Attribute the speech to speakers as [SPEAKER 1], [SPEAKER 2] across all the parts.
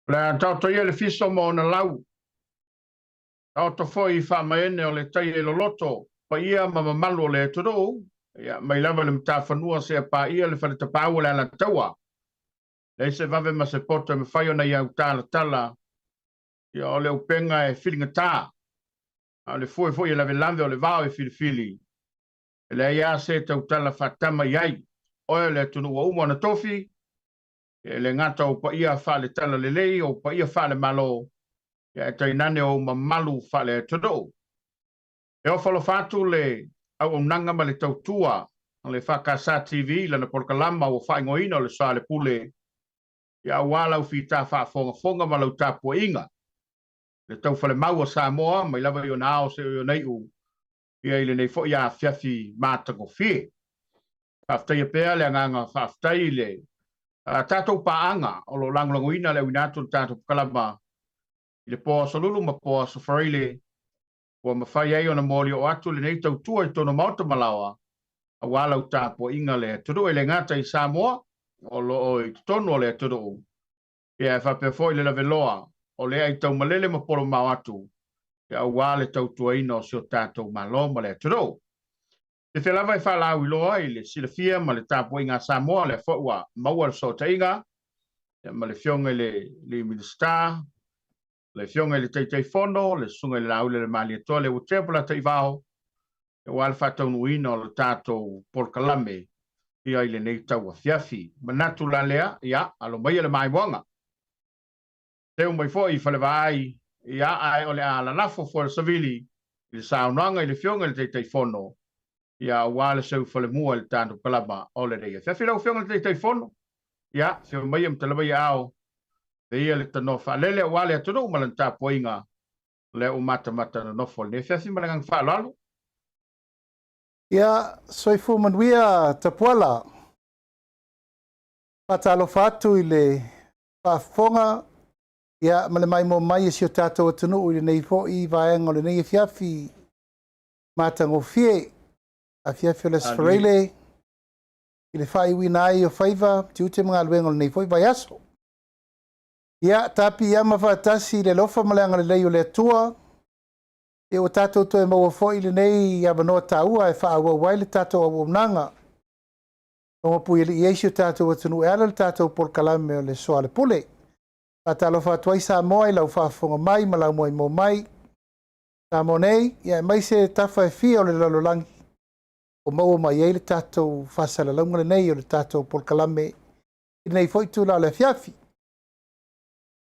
[SPEAKER 1] O le a taoto ia le fiso ma ona lau, taoto foi i faamaene o le tai e loloto, paia ma mamalu o le atunuu, ia, mai lava i le matafanua seia paia le faletapaau o le Alataua. Leai se vave ma se poto e mafai ona ia autalatala, ia o le upega e filigata, a o le fue foi e lavelave o le vao e filifili. E leai lava se tautala faatama i ai. Oe o le atunuu ua uma ona tofi, e le gata o ou paia faale-talalelei, o ou paia faale-Malo, ae tainane o ou mamalu faale-atunuu. E ofo alofa atu le auaunaga ma le tautua a le EFKS TV i lana polokalama ua faaigoaina o le Soalepule, aua lau fita faafogafoga ma lau tapuaiga, le taufalemau a Samoa mai lava i ona ao seia i ona iu, i lenei foi afiafi matagofie. Faafetaia pea le agaga faafetai i le tatou paaga o lo o lagolagoina le auina atu o le tatou polokalama i le po Aso Lulu ma po Aso Faraile, ua mafai ai ona molioo atu lenei tautua i totonu o Maota ma Laoa aua lau tapuaiga le atunuu, e le gata i Samoa o lo o i totonu o le atunuu, ae faapea foi le laveloa o le aitaumalele ma polomao atu aua le tautuaina o si o tatou Malo ma le atunuu. Pefea lava e faalauiloa i le silafia ma le tapuaiga a Samoa, lea foi ua maua le fesootaiga ma le Afioga i le Minisita, le Afioga i le Taitaifono, le Susuga i le Laauli o le Malietoa Leuatea Polataivao, aua le faataunuuina o le tatou polokalame i lenei tauafiafi. Manatu la lea, ia, alo maia le maimoaga. Seu mai foi i Falevaai, ia, ae o le a lalafo foi le savili i le saunoaga i le Afioga i le Taitaifono, ia, aua le seu falemua i le tatou kalama o lenei afiafi. Lau Afioga i le Taitaifono, ia, afio maia ma tala mai aao, e ia le tanoa faalele aua le atunuu ma lana tapuaiga, lea ua matamata nonofo i lenei afiafi ma le agaga faaaloalo.
[SPEAKER 2] Ia, soifua manuia Tapuala. Faatalofa atu i le faafofoga ia, ma le maimoa mai e si o tatou atunuu i lenei foi vaega o lenei afiafi matagofie, afiafi o le Aso Faraile, i le faaiuina ai o faiva, tiute ma galuega o lenei foi vaiaso. Ia, tapiama faatasi i le alofa ma le agalelei o le Atua, ia ua tatou toe maua foi lenei avanoa taua e faaauau ai le tatou auaunaga. Logopuialii ai si o tatou atunuu e ala i le tatou polokalame o le Soalepule. Faatalofa atu ai Samoa i lau faafofoga mai ma lau moemoe mai. Samoa nei, ia aemaise tafa e fia o le lalolagi o maua mai ai le tatou faasalalauga lenei o le tatou polokalame i lenei foi itula o le afiafi.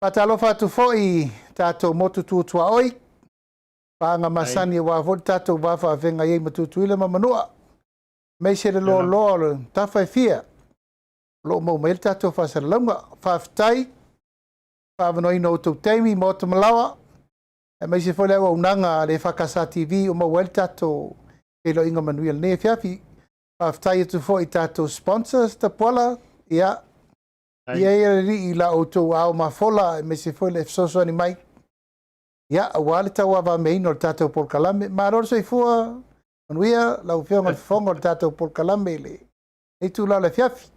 [SPEAKER 2] Faatalofa atu foi i tatou motu tu tuaoi, paaga masani aua foi le tatou va faafeagai ai ma Tutuila ma Manua, aemaise le loaloa o le tafa e fia o lo o maua mai ai le tatou faasalalauga. Faafetai faaavanoaina o outou taimi, Maota ma Laoa, aemaise foi le auaunaga a le EFKS TV o maua ai le tatou feiloaiga manuia lenei afiafi. Faafetai atu foi i tatou sponsors Tapuala, ia, ia ia le alii i la outou ao mafola, aemaise foi le fesoasoani mai, ia, aua le tauavameaina o le tatou polokalame. Malo le soifua, manuia lau Afioga i le Fofoga o le tatou polokalame i lenei itula o le afiafi.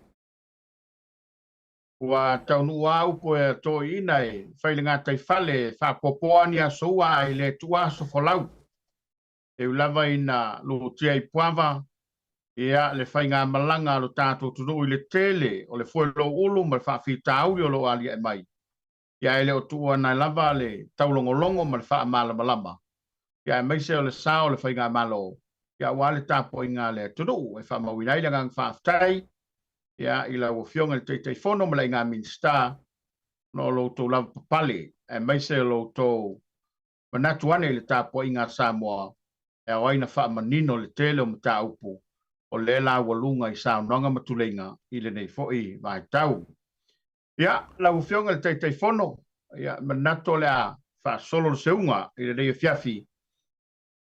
[SPEAKER 1] Ua taunuu lava upu e toeaiina e fai le gataifale e faapoapoa ni aso ua ae le tuua aso folau. E ui lava ina lutia i Puava, ia, le faigamalaga a lo tatou atunuu i le tele o le fuelouulu ma le faafitauli o lo o aliae mai, ia, ae le o tuua lava le taulogologo ma le faamalamalama, ia, aemaise o le sao o le faigamalo, ia, aua le tapuaiga a le atunuu. E faamauina ai le agaga faafetai, ia, i lau Afioga i le Taitaifono ma le aiga Minisita, ona o lo outou lavapapale, aemaise o lo outou manatu ane i le tapuaiga a Samoa e ao ai ona faamanino le tele o mataupu o lea laualuga i saunoaga ma tuleiga i lenei foi vaitau. Ia, lau Afioga i le Taitaifono, ia, manatu o le a faasolo le seuga i lenei afiafi.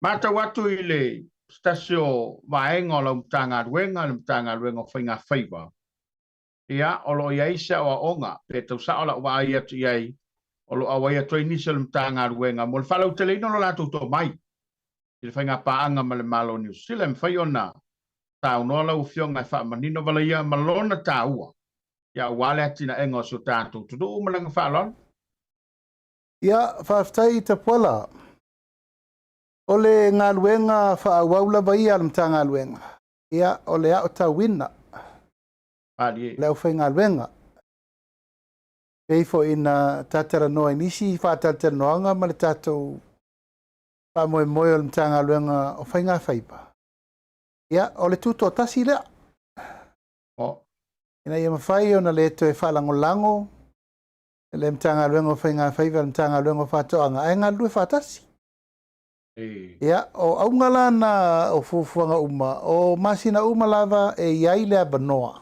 [SPEAKER 1] Matau atu i le se tasi o vaega o lau Matagaluega, le Matagaluega o Faigafaiva, ia, o lo o i ai se aoaoga, pe tau sao lau vaai atu i ai, o lo o auai atu ai nisi o le Matagaluega mo le faalauteleina o lo latou tomai i le faigapaaga ma le Malo o Niu Sila. E mafai ona saunoa lau Afioga e faamanino valaia ma lona taua, ia, aua le atinaega o si o tatou atunuu ma le agaga faaaloalo.
[SPEAKER 2] Ia, faafetai Tapuala. O le galuega faaauau lava ia a le Matagaluega, ia, o le aotauina
[SPEAKER 1] Malie.
[SPEAKER 2] le aufaigaluega. Pei foi ina ta talanoa i nisi faatalatalanoaga ma le tatou faamoemoe o le Matagaluega o Faiga Faiva, ia, o le tutoatasi lea.
[SPEAKER 1] Oh.
[SPEAKER 2] Ina ia mafai ona le toe faalagolago le Matagaluega o Faiga Faiva i le Matagaluega o Faatoaga, ae galulue faatasi.
[SPEAKER 1] E.
[SPEAKER 2] Ia, o auga la na o fuafuaga uma, o masina uma lava e i ai le avanoa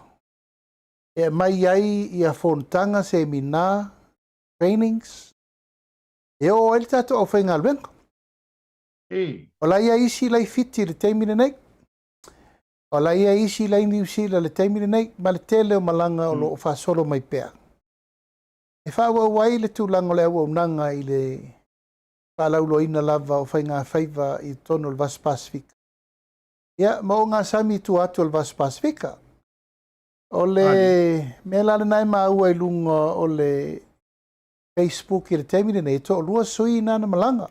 [SPEAKER 2] e aumai ai ia fonotaga, seminar, trainings, e oo ai le tatou aufaigaluega.
[SPEAKER 1] E.
[SPEAKER 2] O la e i ai isi la e i Fiti i le taimi lenei, o la e i ai isi la e i Niu Sila i le taimi lenei, ma le tele o malaga o lo o faasolo mai pea. E faaauau ai le tulaga o le auaunaga i le faalauiloaina lava o faigafaiva i totonu o le Vasa Pasefika, ia, ma ogasami i tua atu o le Vasa Pasefika. O le mea la lena e maua i luga o le Facebook i le taimi lenei, e toalua sui na na malaga.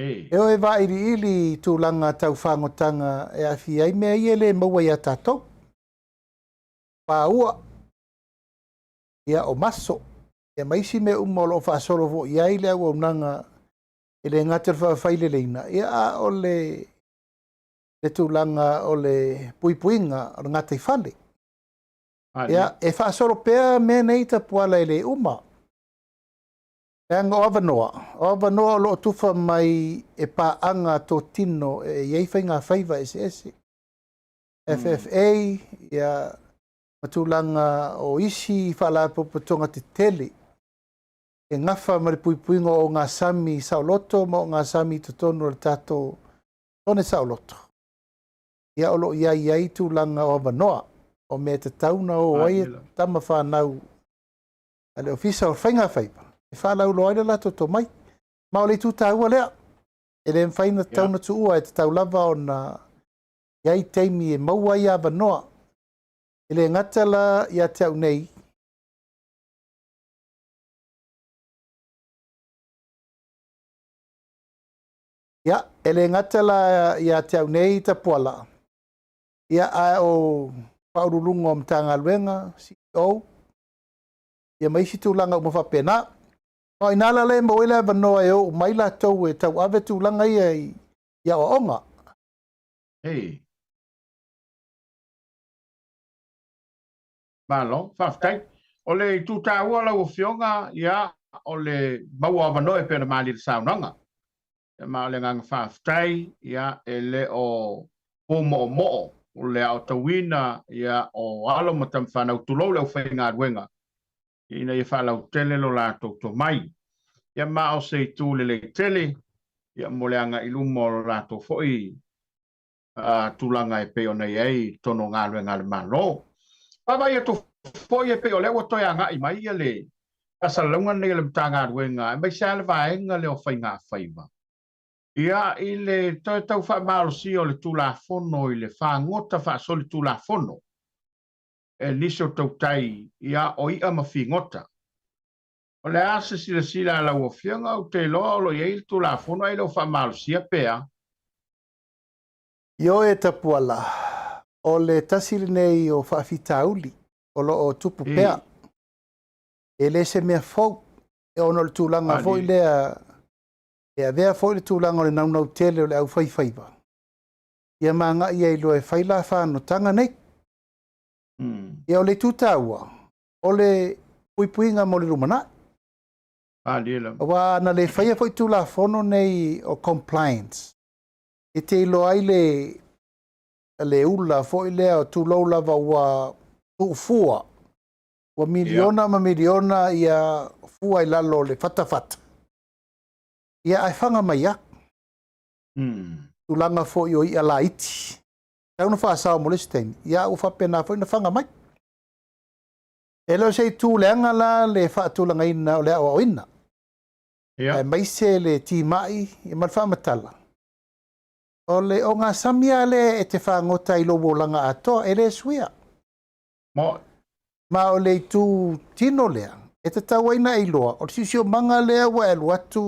[SPEAKER 1] E.
[SPEAKER 2] E o e vailiili i tulaga tau fagotaga e aafia ai mea ia e le maua ia tatou. Paua, ia o maso, ia ma isi mea uma o lo o faasolo foi i ai le auaunaga e le gata i le faafaileleiga, ia a o le le tulaga o le puipuiga o le gataifale. Ia, e faasolo pea mea nei Tapuala e le uma. Leaga o avanoa, o avanoa o lo o tufa mai e paaga totino e i ai faigafaiva eseese. FFA, ia, ma tulaga o isi faalapotopotoga tetele e gafa ma le puipuiga o ogasami saoloto ma ogasami i totonu o le tatou sone saoloto. Ia, o lo o i ai ai tulaga o avanoa, o mea e tatau ona o ai tama fanau a le Ofisa o Faigafaiva e faalauiloa ai le latou tomai. Ma o le itu taua lea, e le mafai ona tatau ona tuua, e tatau lava ona i ai taimi e maua ai avanoa. E le gata la ia te au nei, ia, e le gata la ia te au nei Tapuala, ia, ae o Faauluuluga o Matagaluega, CEO, ia ma isi tulaga uma faapena. Ma o ina la lea e maua ai le avanoa e o uma ai latou e tauave tulaga ia i aoaoga.
[SPEAKER 1] Hey. Malo, faafetai. O le itu taua lau Afioga, ia, o le maua o avanoa e pei ona malie i le saunoaga. Ia, ma o le agaga faafetai, ia, e le o pumoomoo le aotauina, ia, o alo ma tamafanau, tulou le aufaigaluega, ina ia faalautele lo latou tomai. Ia, ma o se itu lelei tele, ia, mo le agai i luma o lo latou foi tulaga e pei ona i ai i totonu o galuega a le Malo. Vaavaai atu foi e pei o lea ua toe agai mai le faasalalauga lenei a le Matagaluega, aemaise lava le vaega lea o faigafaiva. Ia, i le toe tau faamalosia o le Tulafono i le fagota faasolitulafono e nisi o tautai, ia, o i'a ma figota. O le a se silasila a lau Afioga? Ou te iloa o lo o i ai le Tulafono ae le o faamalosia pea.
[SPEAKER 2] Ioe Tapuala, o le tasi lenei o faafitauli o lo o tupu pea. E le se mea fou, ona o le tulaga foi lea, e avea foi le tulaga o le naunau tele o le aufaifaiva, ia ma agai ai loa e fai la fanotaga nei. Ia o le itu taua, o le puipuiga mo le lumanai. Aua ana le faia foi Tulafono nei o compliance, e te iloa ai le le ula foi lea, tulou lava, ua tuufua, ua miliona ma miliona ia fua i lalo o le fatafata, ia ae faga mai lava. Tulaga foi o i'a laiti, tau na faasao mo le isi taimi, ia ua faapena foi na faga mai. E le o se itu leaga la le faatulagaina o le aoaoina, aemaise le timai ma le faamatala, o le ogasami lava lea e te fagota ai i lou olaga atoa, e le suia. Ma o le itu tino lea, e E tatau ai ona e iloa, o le siosiomaga lea ua e alu atu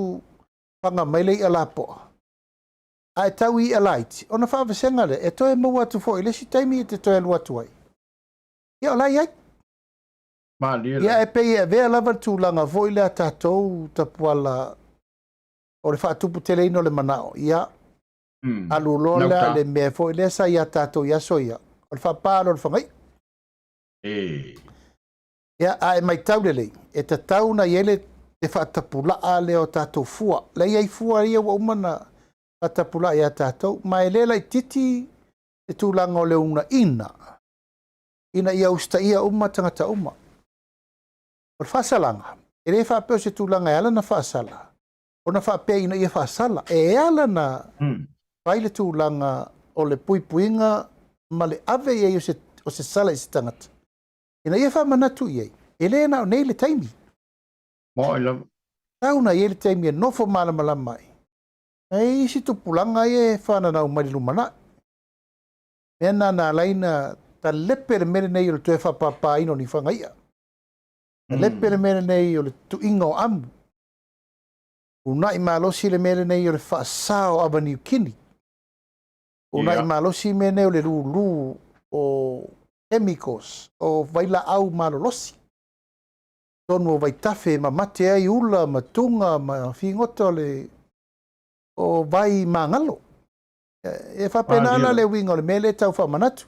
[SPEAKER 2] faga mai le i'a lapoa, a e tau i i'a laiti, ona faavasega lea, e toe maua atu foi i le isi taimi e te toe alu atu ai. Ia o la e i ai.
[SPEAKER 1] Malie
[SPEAKER 2] Ia
[SPEAKER 1] lava.
[SPEAKER 2] e pei e avea lava le tulaga foi lea a tatou tapuala o le faatuputeleina o le manao, ia alu loa lea
[SPEAKER 1] Nauta.
[SPEAKER 2] le mea foi lea sa ia tatou i aso ia, o le faapa loa o le fagai'a.
[SPEAKER 1] E.
[SPEAKER 2] Ia, a e matau lelei, e tatau ona i ai le le faatapulaa lea o tatou fua. La e i ai fua ia ua uma ona faatapulaa ia tatou, ma e le laitiiti le tulaga o le uunaina ina ia usitaia uma tagata uma. O le faasalaga, e le faapea o se tulaga e ala ona faasala, ona faapea ina ia faasala. E ala ona fai le tulaga o le puipuiga ma le ave i ai o se, o se sala i se tagata, ina ia faamanatu i ai, e le na o nei le taimi.
[SPEAKER 1] Mo'i lava.
[SPEAKER 2] Tau na i ai le taimi e nofo malamalama ai. E i isi tupulaga ia e fananau mai le lumanai. Mea na na ala ai na talepe le mea lenei o le toe faapapaina o ni fagaia. Talepe le mea lenei o le tuiga o amu. Uunai malosi le mea lenei o le faasa o ava niukini. Uunai malosi mea nei o le lūlū o chemicals, o vailaau malolosi. Tonu o vaitafe e mamate ai ula ma tuga ma figota o le o vai magalo. E faapena la le uiga o le mea lea e tau faamanatu.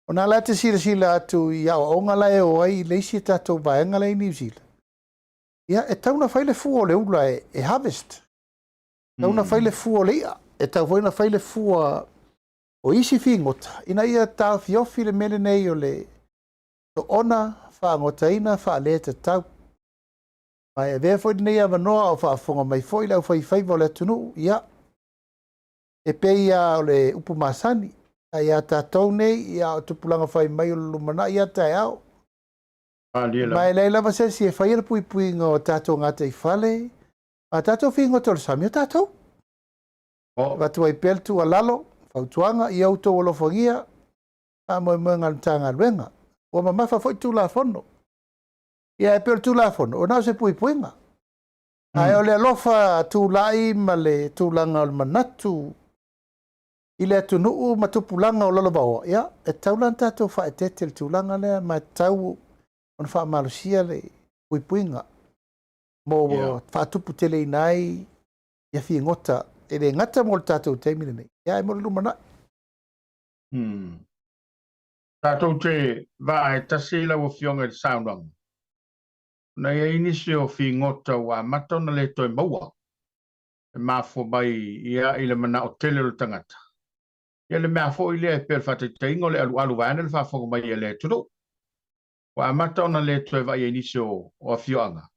[SPEAKER 2] Ona la te silasila atu i aoaoga la e o ai i le isi tatou vaega la i Niu Sila. Ia, e tau na fai le fua o le ula e harvest. Tau na fai le fua o le i'a. E tau foi na fai le fua o isi figota ina ia taofiofi le mea lenei o le soona faagotaina faaletatau. Ma e avea foi lenei avanoa o faafofoga mai foi le aufaifaiva o le atunuu, ia, e pei lava o le upu masani, a ia tatou nei, ia o tupulaga fai mai o le lumanai ia taeao.
[SPEAKER 1] Malie
[SPEAKER 2] Ma
[SPEAKER 1] lava.
[SPEAKER 2] e leai lava se isi e faia le puipuiga o tatou gataifale, ma tatou figota o le sami o tatou. Avatu ai pea le tuualalo, fautuaga, ia outou alofagia faamoemoega a le Matagaluega. Ua mamafa foi Tulafono. Ia e pei o le Tulafono, o na o se puipuiga. Ae o le alofa tulai ma le tulaga o le manatu i le atunuu ma tupulaga o lalovaoa, ia, e tatau la ona tatou faaeteete i le tulaga lea, ma e tatau ona faamalosia le puipuiga mo faatuputeleina ai ia figota e le gata mo le tatou taimi lenei, ia ae mo le lumanai.
[SPEAKER 1] Tatou te vaa e tasi lau Afioga i le saunoaga, ona e i ai nisi o figota ua amata ona le toe maua e mafua mai ia i le manao tele o le tagata. Ia le mea foi lea e pei o le faataitaiga o le alualu vaeane le faafofoga mai a le atunuu. Ua amata ona le toe vaai ai nisi o afioaga,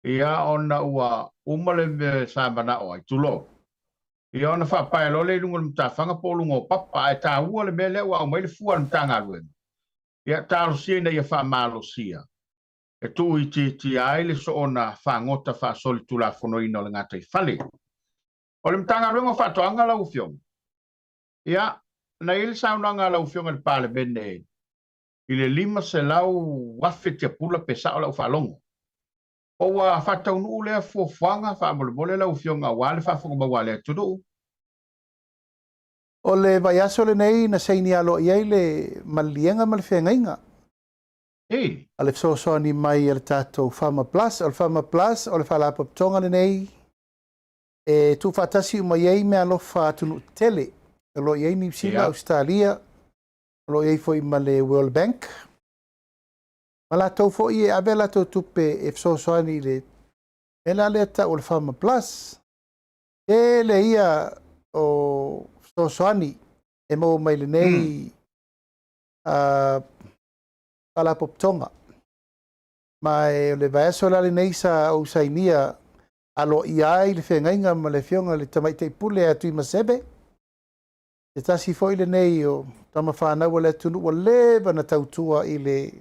[SPEAKER 1] ia ona ua uma le mea sa manao ai, tulou. Ia ona faapae loa lea i luga o le matafaga po o luga o papa, ae taua le mea lea ua aumai le fua a le Matagaluega. Ia talosia ina ia faamalosia e tuuitiitia ai le soona fagota faasolitulafonoina o le gataifale. O le Matagaluega o Faatoaga lau Afioga, ia, na i ai le saunoaga a lau Afioga i le Palemene i le 500,000 tiapula pe sao lau faalogo. Po ua faataunuu lea fuafuaga faamolemole lau Afioga aua le faafofoga a le atunuu?
[SPEAKER 2] O le vaiaso lenei na saini aloaia ai le maliliega ma le feagaiga a le fesoasoani mai a le tatou Pharma Plus. O le Pharma Plus o le faalapotopotoga lenei e tuufaatasi uma i ai meaalofa atunuu tetele. O lo o i ai Niu Sila, Ausetalia, o lo o i ai foi ma le World Bank. Ma latou foi e ave a latou tupe e fesoasoani i le mea la lea tau o le Pharma Plus. Tele ia o fesoasoani e maua mai lenei faalapotopotoga. Ma e o le vaiaso la lenei sa ou sainia aloaia ai le feagaiga ma le Afioga i le Tamaitai Pule ia Tuimaseve. Se tasi foi lenei o tama fanau a le atunuu ua leva na tautua i le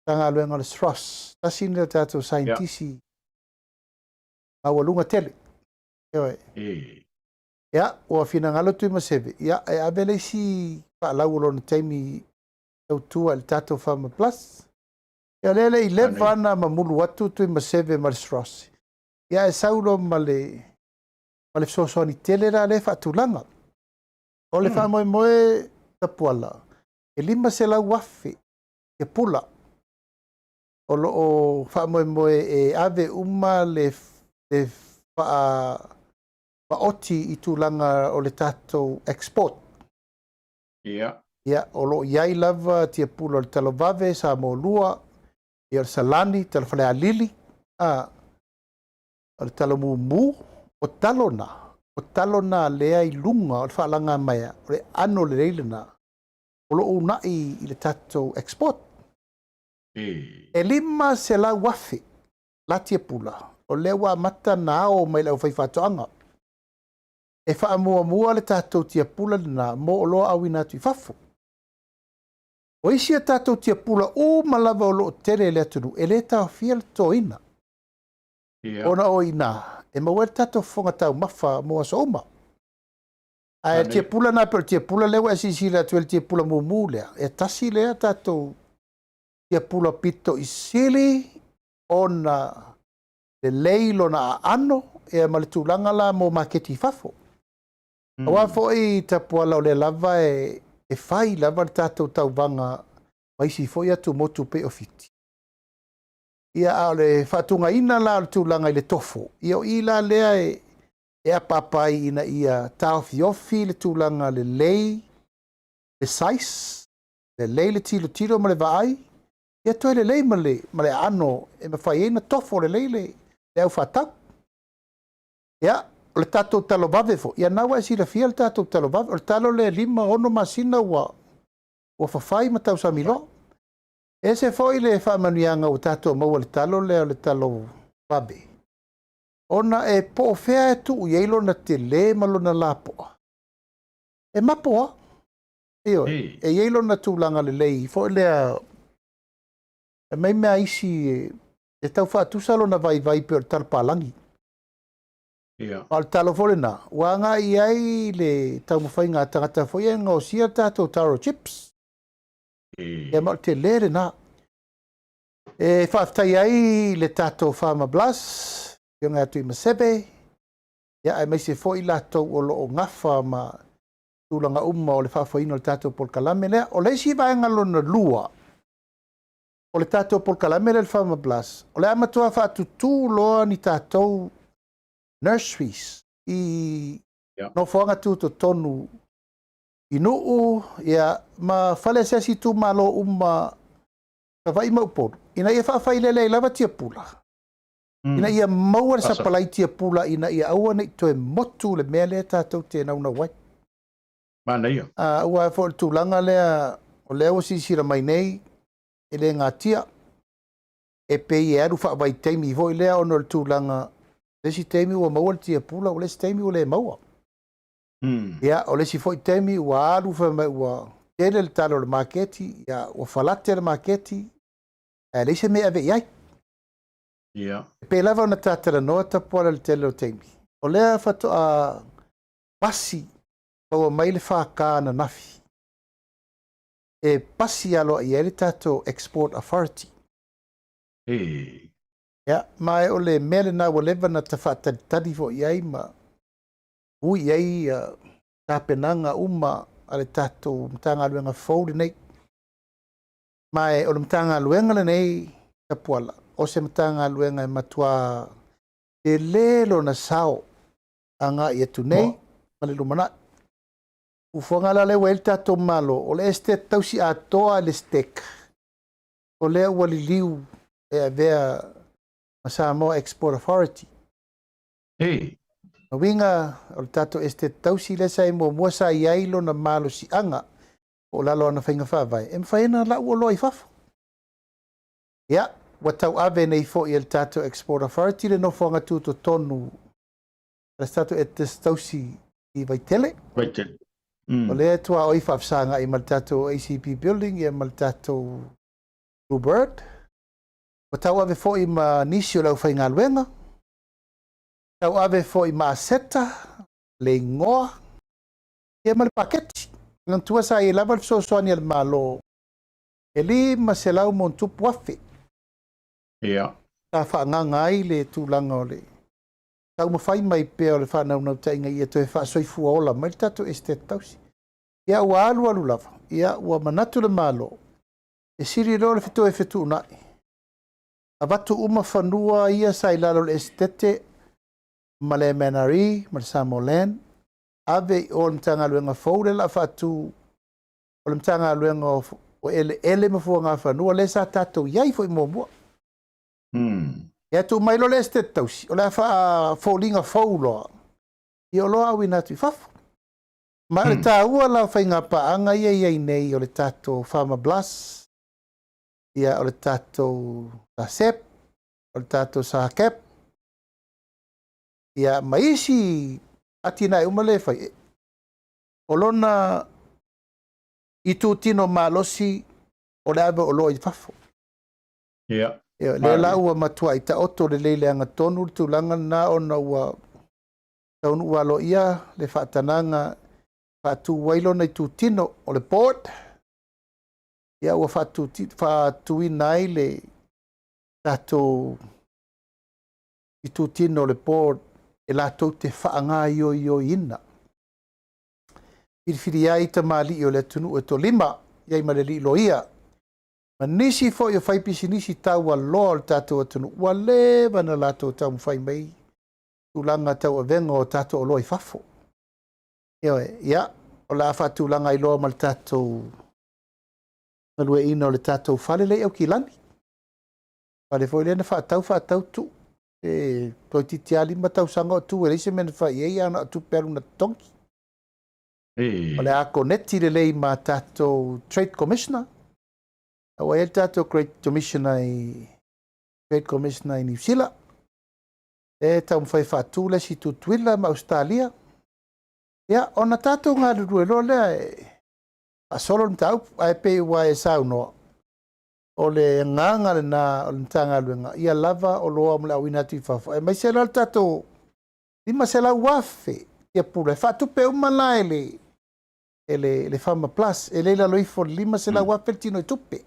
[SPEAKER 2] Matagaluega o le SROS. Tasi lenei o tatou saienitisi maualuga tele. Ioe. Ia, ua finagalo Tuimaseve, ia, e ave le isi faalau o lona taimi tautua i le tatou Pharma Plus. Ia o lea e le i leva ona mamulu atu Tuimaseve ma le SROS, ia ae sau loa ma le ma le fesoasoani tele la lea e faatulaga. O le faamoemoe Tapuala, e 500,000 tiapula o lo o faamoemoe e ave uma le le faamaoti i tulaga o le tatou export.
[SPEAKER 1] Ia.
[SPEAKER 2] Ia, o lo o i ai lava tiapula o le talavave, Samoa lua, ia o le Salani, talo Falealili, a, o le talo mumu, o talo na, o talo na lea i luga o le faalagamaea, o le ano lelei lena, o lo o uunai i le tatou export. E 500,000 la tiapula o lea ua amata ona ao mai i le aufaifaatoaga. E faamuamua le tatou tiapula lena mo oloa auina atu i fafo. O isi a tatou tiapula uma lava o lo o tele i le atunuu, e le taofia le totoina. Ona o i ina e maua ai le tatou fofoga taumafa mo aso uma. Ae le tiapula lena pei o le tiapula lea ua e silasila atu ai le tiapula mumu lea, e tasi lea tatou tiapula pito i sili ona lelei lona aano ia ma le tulaga la mo maketi i fafo. Aua foi Tapuala o lea lava e, e fai lava le tatou tauvaga ma isi foi atumotu pei o Fiti. Ia a o le faatugaina la o le tulaga i le tofo, ia o i la lea e, e apaapa ai ina ia taofiofi le tulaga lelei, le size, lelei le tilotilo ma le vaai, ia toe lelei ma le, ma le aano e mafai ai ona tofo lelei le, le au faatau. Ia, o le tatou talo vave foi, ia na ua e silafia le tatou talo vave, o le talo lea e 5, 6 masina ua, ua fafai ma tausami loa. E ese foi le faamanuiaga ua tatou maua i le talo lea o le talo vave, ona e po o fea e tuu i ai lona tele ma lona lapoa, e mapo lava. Ioe, e i ai lona tulaga lelei foi lea, e mai mea isi e tau faatusa lona vaivai pei o le talo palagi.
[SPEAKER 1] Ia.
[SPEAKER 2] A o le talo foi lena, ua agai i ai le taumafaiga a tagata foi ia e gaosia le tatou taro chips. Ia ma o le tele lena. E faafetai ai le tatou Farmer Plus, Afioga ia Tuimaseve, ia aemaise foi latou o lo o gafa ma tulaga uma o le faafoeina o le tatou polokalame lea. O le isi vaega lona lua o le tatou polokalame lea le Farmer Plus, o le a matua faatutū loa ni tatou nurseries i nofoaga tutotonu i Nuu, ia, ma fale asiasi itumalo uma Savaii ma Upolu, ina ia faafailele ai lava tiapula, ina ia maua le sapalai tiapula ina ia aua ne i toe motu le mea lea tatou te naunau ai.
[SPEAKER 1] Manaia.
[SPEAKER 2] Aua foi o le tulaga lea, o lea ua silasila mai nei, e le gatia, e pei e alu faavaitaimi foi lea ona o le tulaga, le isi taimi ua maua le tiapula, o le isi taimi ua le maua. Ia, o le isi foi taimi ua alu fai mai ua tele le talo o le maketi, ia, ua falate le maketi, ae leai se mea e ave i ai.
[SPEAKER 1] Ia.
[SPEAKER 2] E pei lava ona ta talanoa Tapuala i le tele o taimi, o lea faatoa pasi maua mai le 4K ananafi e pasi aloaia ai le tatou Export Authority. Ia, ma o le mea lena ua leva ona ta faatalitali foi i ai ma ui i ai tapenaga uma a le tatou Matagaluega fou lenei. Ma o le Matagaluega lenei, Tapuala, o se Matagaluega e matua tele lona sao agai atu nei ma le lumanai. Fuafuaga la lea ua i ai le tatou Malo, o le Esetete Tausi atoa le STEC, o lea ua liliu e avea ma Samoa Export Authority. O uiga o le tatou Esetete Tausi lea sa i muamua sa i ai lona malosiaga po o lalo o ana faiga faavae e mafai ona lau oloa i fafo. Ia, ua tauave nei foi e le tatou Export Authority le nofoaga tutotonu a le tatou Esetete Tausi i Vaitele.
[SPEAKER 1] Vaitele.
[SPEAKER 2] O lea e tuaoi faafesagai ma le tatou ACP Building ia ma le tatou Blue Bird. Ua tauave foi ma nisi o le aufaigaluega. Tauave foi ma aseta, le igoa, ia ma le paketi. Manatua sa i ai lava le fesoasoani a le Malo e 500 ma ono tupu afe.
[SPEAKER 1] Ia.
[SPEAKER 2] Sa faaagaga ai le tulaga o le taumafai mai pea o le faanaunautaiga ia toe faasoifua ola mai le tatou Esetete Tausi. Ia ua alualu lava, ia ua manatu le Malo, e sili loa le toe fetuunai, avatu uma fanua ia sa i lalo o le Esetete ma le MNRE ma le Samoa Land, ave i o i le Matagaluega fou lea o le a faatu, o le Matagaluega o Eleele ma Fuagafanua lea sa tatou i ai foi muamua. Ia tuu mai loa le Esetete Tausi, o le a faafoliga fou loa, ia o loa auina atu i fafo. Ma o le taua la o faigapaaga ia e i ai nei o le tatou Farmer Plus, ia o le tatou SACEP, o le tatou SACEP, ia ma isi atinae uma lea e fai, o lona itutino malosi o le ave o oloa i fafo.
[SPEAKER 1] Ia.
[SPEAKER 2] Ia, lea la ua matuai taoto lelei i le agatonu le tulaga lena ona ua taunuu aloaia le faatanaga faatu ai lona itutino o le board, ia ua faatuina ai le tatou itutino o le board e latou te faagaioioina. Filifili ai tamalii o le atunuu e toalima, i ai ma le alii loia, ma nisi foi o faipisinisi taualoa o le tatou atunuu ua leva ona latou taumafai mai tulaga tauavega o tatou oloa i fafo. Ioe, ia, o le a faatulaga ai loa ma le tatou galueaiina o le tatou fale lea i Aukilani. Fale foi lea na faatau faatau tuu. E toeitiiti lava 5 tausaga o tu e leai se mea na fai i ai, a na o tupe alu na totogi. O le a koneti lelei ma tatou Trade Commissioner. Ua i ai le tatou Trade Commissioner i Trade Commissioner i Niu Sila. E taumafai e faatu le isi Tutuila ma Ausetalia. Ia, ona tatou galulue loa lea e faasolo le mataupu, ae pei ua e saunoa, o le agaga lena o le Matagaluega, ia lava oloa mo le auina atu i fafo, aemaise la le tatou 500,000 tiapula, e faatupe uma la e le e le, le Farmer Plus, e le i lalo ifo o le 500,000 le tino i tupe.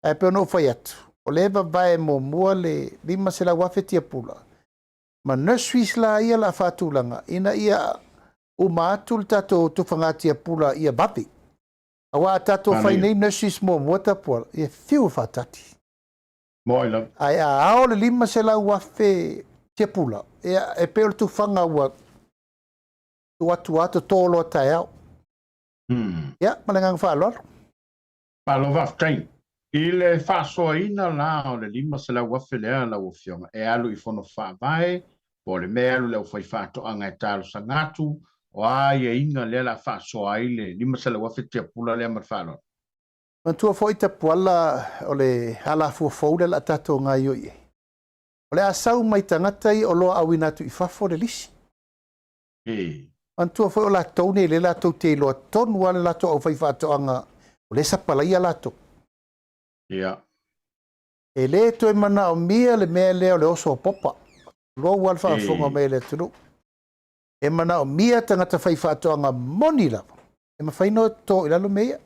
[SPEAKER 2] Ae pei ona ou fai atu, o lea e vavae muamua le 500,000 tiapula, ma nurseries la ia o le a faatulaga, ina ia uma atu le tatou tufaga tiapula ia vave. Aua a tatou fai nei nurseries muamua Tapuala, ia fiu e faatali.
[SPEAKER 1] Moai lava.
[SPEAKER 2] Ae a ao le 500,000 tiapula, ia e pei o le tufaga ua tuu atu lava toto loa taeao. Ia, ma le agaga faaaloalo.
[SPEAKER 1] Malo faafetai. I le faasoaina la o le 500,000 lea lau Afioga e alu i Fono Faavae po o le mea e alu i le aufaifaatoaga e talosaga atu, o a aiaiga lea o le a faasoa ai le 500,000 tiapula lea ma le faaaloalo?
[SPEAKER 2] Manatua foi Tapuala o le alafua fou lea o le a tatou gaoioi i ai. O le a sau mai tagata ia oloa auina atu i fafo le lisi. Manatua foi o latou nei lea latou te iloa tonu lava le latou aufaifaatoaga o lea e sapalaia latou.
[SPEAKER 1] Ia.
[SPEAKER 2] E le toe manaomia le mea lea o le oso o popa. Tulou lava le faafofoga mai a le atunuu. E manaomia tagata faifaatoaga moni lava e mafai ona toto i lalo mea ia.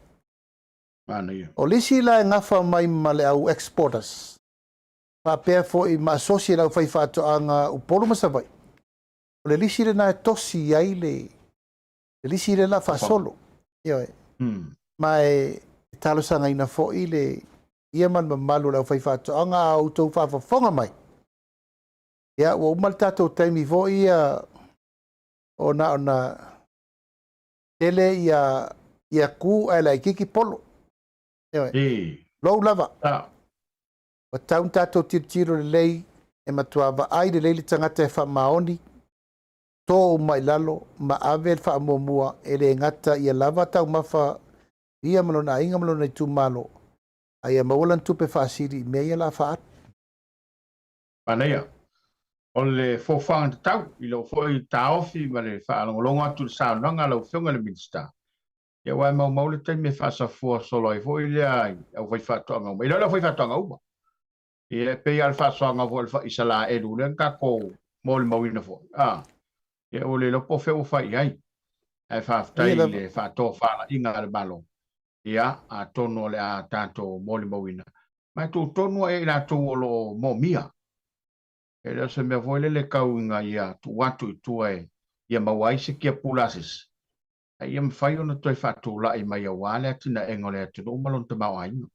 [SPEAKER 1] Manaia.
[SPEAKER 2] O le isi la e gafa mai ma le au exporters faapea foi ma asosi a le aufaifaatoaga Upolu ma Savaii, o le lisi lena e tosi ai le lisi lea o le a faasolo. Ioe. Ma e talosagaina foi le ia ma le mamalu o le aufaifaatoaga a outou faafofoga mai. Ia, ua uma le tatou taimi foi ia o na ona tele ia ia ku ae laitiiti polo. Ioe. Lou lava. Ua tau ona tatou tilotilo lelei e matua vaai lelei le tagata e faamaoni, to uma i lalo ma ave le faamuamua e le gata ia lava taumafa ia ma lona aiga ma lona itumalo, a ia maua lana tupe faasili i mea ia o le a faaalu.
[SPEAKER 1] Manaia. O le foafoaga tatau i lou foi taofi ma le faalogologo atu i le saunoaga a lau Afioga i le Minisita, ia aua e maumau le taimi e faasafua solo ai foi lea i aufaifaatoaga uma. E le o le aufaifaatoaga uma. Ia e pei lava o le faasoaga foi a le Isalaelu lea na tatou molimauina foi. A, ia ua le iloa po o fea ua fai i ai. Ae faafetai i le faatofalaiga a le Malo. Ia, atonu o le a tatou molimauina. Ma e tutonu ia i latou o lo o moomia. E le o se mea foi lele tau ina ia tuu atu i tua e ia maua ai se tiapula a se isi, a ia mafai ona toe faatulai mai aua le atinaega o le atunuu ma lona tamaoaiga.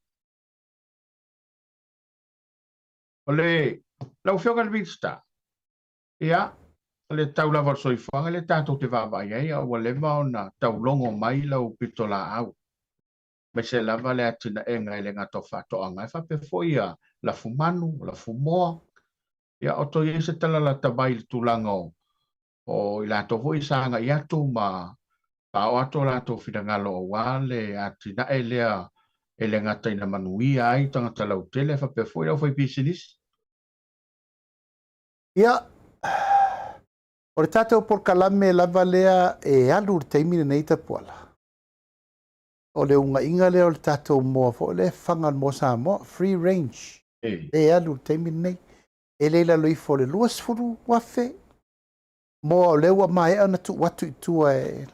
[SPEAKER 1] O le, lau Afioga i le Minisita, ia, o le tau lava o le soifuaga lea tatou te vaavaai ai, a ua leva ona taulogo mai lau pitolaau, aemaise lava le atinaega e le gata o faatoaga, e faapea foi ia lafumanu, lafumoa. Ia, o toe i ai se tala lata mai i le tulaga o o i latou foi sa agai atu ma faaoo atu o latou finagalo aua le atinae lea e le gata ina manuia ai tagata lautele faapea foi le aufaipisinisi?
[SPEAKER 2] Ia, o le tatou polokalame lava lea e alu i le taimi lenei Tapuala, o le ugaiga lea o le tatou moa foi lea e faga le moa Samoa, free range, lea e alu i le taimi lenei. E le i lalo ifo o le 20,000 moa o lea ua maea ona tuu atu i tua e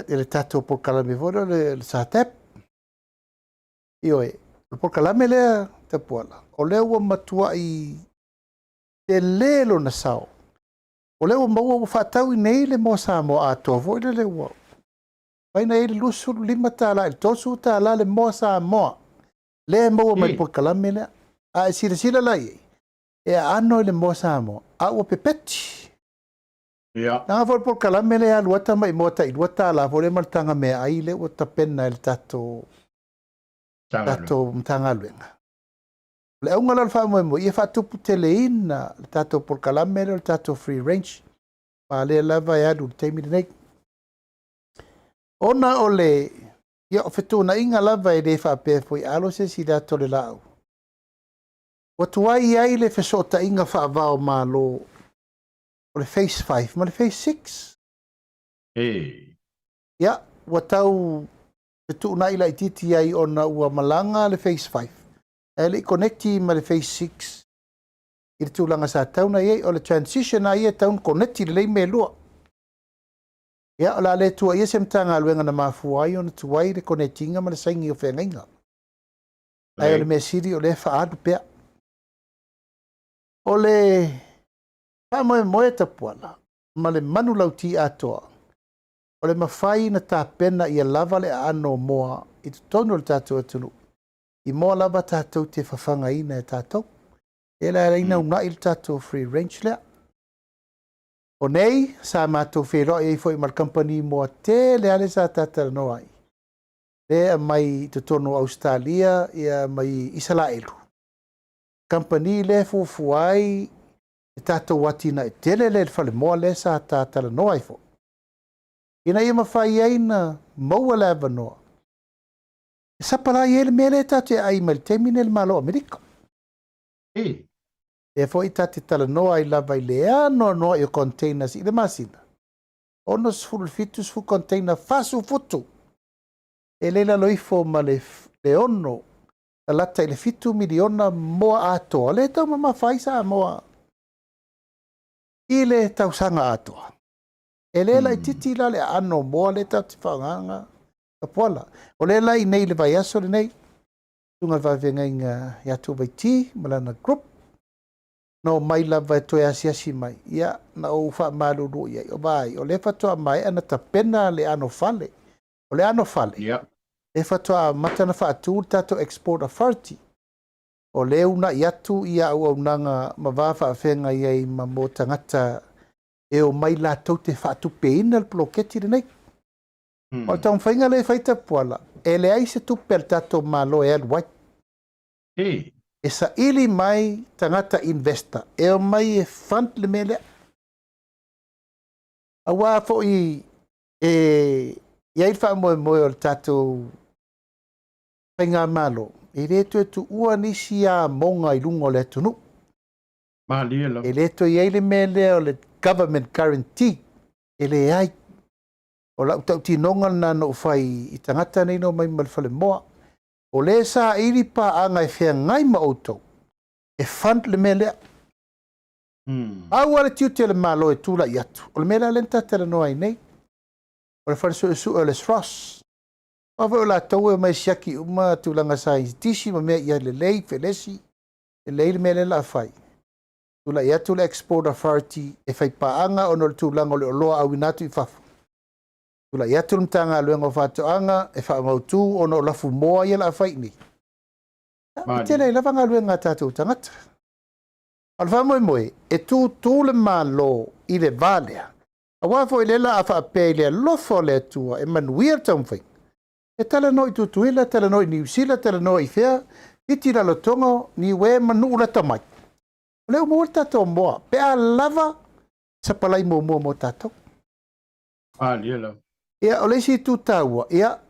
[SPEAKER 2] le tatou polokalame foi lea o le SATEP. Ioe, o le polokalame lea Tapuala, o lea ua matuai tele lona sao. O lea ua maua ua faatau i nei le moa Samoa atoa foi lele ua fai na i le $25 i le $30 le moa Samoa. Lea e maua mai le polokalame lea. A e silasila la i ai, e aano i le moa Samoa, a ua pepeti.
[SPEAKER 1] Ia.
[SPEAKER 2] Leaga foi le polokalame lea e alu ata mai moa tai $2 foi lea ma le taga meaai lea ua tapena e le tatou Matagaluega. O le auga la o le faamoemoe, ia faatuputeleina le tatou polokalame lea o le tatou free range, ma lea lava e alu i le taimi lenei. Ona o le, ia, o fetuunaiga lava e le faapea foi alo se isi i le ata o le laau. Ua tuai ai le fesootaiga faava o Malo o le Phase 5 ma le Phase 6. Ia, ua tau fetuunai laitiiti ai ona ua malaga le Phase 5, ae le i connect ma le Phase 6 i le tulaga sa tau na i ai. O le transition lava ia e tau na connect lelei mea e lua. Ia, o le a le tuuaia se Matagaluega na mafua ai ona tuai le connect-ina ma le saini o feagaiga. Ae o le mea sili o lea e faaalu pea. O le faamoemoe Tapuala ma le manulauti atoa, o le mafai ona tapena ia lava le aano o moa i totonu o le tatou atunuu, i moa lava tatou te fafagaina e tatou. E la e ala uunai le tatou free range lea. O nei, sa matou feiloai ai foi ma le kamupani moa tele lea sa tatalanoa ai. Lea e aumai i totonu o Ausetalia ia mai Isalaelu. Kamupani lea e fuafua ai le tatou atinae tele lea i le falemoa lea sa tatalanoa ai foi. Ina ia mafai ai na maua le avanoa. E sapalai ai le mea lea tatou te aai mai le taimi nei i le Malo o Amerika. Lea foi ta te talanoa ai lava i le anoanoai o containers i le masina. 60 70 container 40 futu. E le lalo ifo ma le 6 lalata i le 7 miliona moa atoa. Lea e taumamafa ai Samoa i le tausaga atoa. E le laitiiti la le aano o moa lea tatou te faaaogaina Tapuala. O lea la i nei i le vaiaso lenei, susuga i le faafeagaiga ia Tuvaiti ma lana group, na omai lava e toe asiasi mai, ia, na ou faamalulu i ai, o vaai, o lea faatoa maea na tapena le anofale. O le anofale, lea faatoa amata na faatu le tatou Export Authority. O lea uunai atu ia auaunaga ma va faafeagai ai ma mo tagata e omai latou te faatupeina le poloketi lenei. O le taumafaiga lea e fai Tapuala, e leai se tupe a le tatou Malo e alu ai. E saili mai tagata investor e omai e fund le mea lea. Aua foi e i ai le faamoemoe o le tatou faigamalo, e le toe tuua nisi amoga i luga o le atunuu.
[SPEAKER 1] Malie lava.
[SPEAKER 2] E le toe i ai le mea lea o le government guarantee, e leai. O lau tautinoga lena na ou fai i tagata nei na omai ma le falemoa. O le saili paaga e feagai ma outou, e fund le mea lea. Pau lava le tiute o le Malo e tulai atu, o le mea lea na tatalanoa ai nei, o le fale suesue o le SROS. Aua foi o latou e omai e siaki uma tulaga saienitisi ma mea ia lelei, felesi, lelei le mea lea o le a fai. Tulai atu le Export Authority e fai paaga ona o le tulaga o le oloa auina atu i fafo. Tulai atu le Matagaluega o Faatoaga e faamautu ona o lafumoa ia o le a fai i inei. E tele ai lava galuega a tatou tagata. A o le faamoemoe, e tutu le Malo i le va lea, aua foi lea la a faapea i le alofa o le Atua e manuia le taumafaiga, e talanoa i Tutuila, talanoa i Niu Sila, talanoa i fea, Fiti, Rarotonga, Niue ma nuu lata mai. O lea ua maua le tatou moa, pe a lava sapalai muamua mo tatou.
[SPEAKER 1] Malie lava.
[SPEAKER 2] Ia, o le isi itu taua, ia,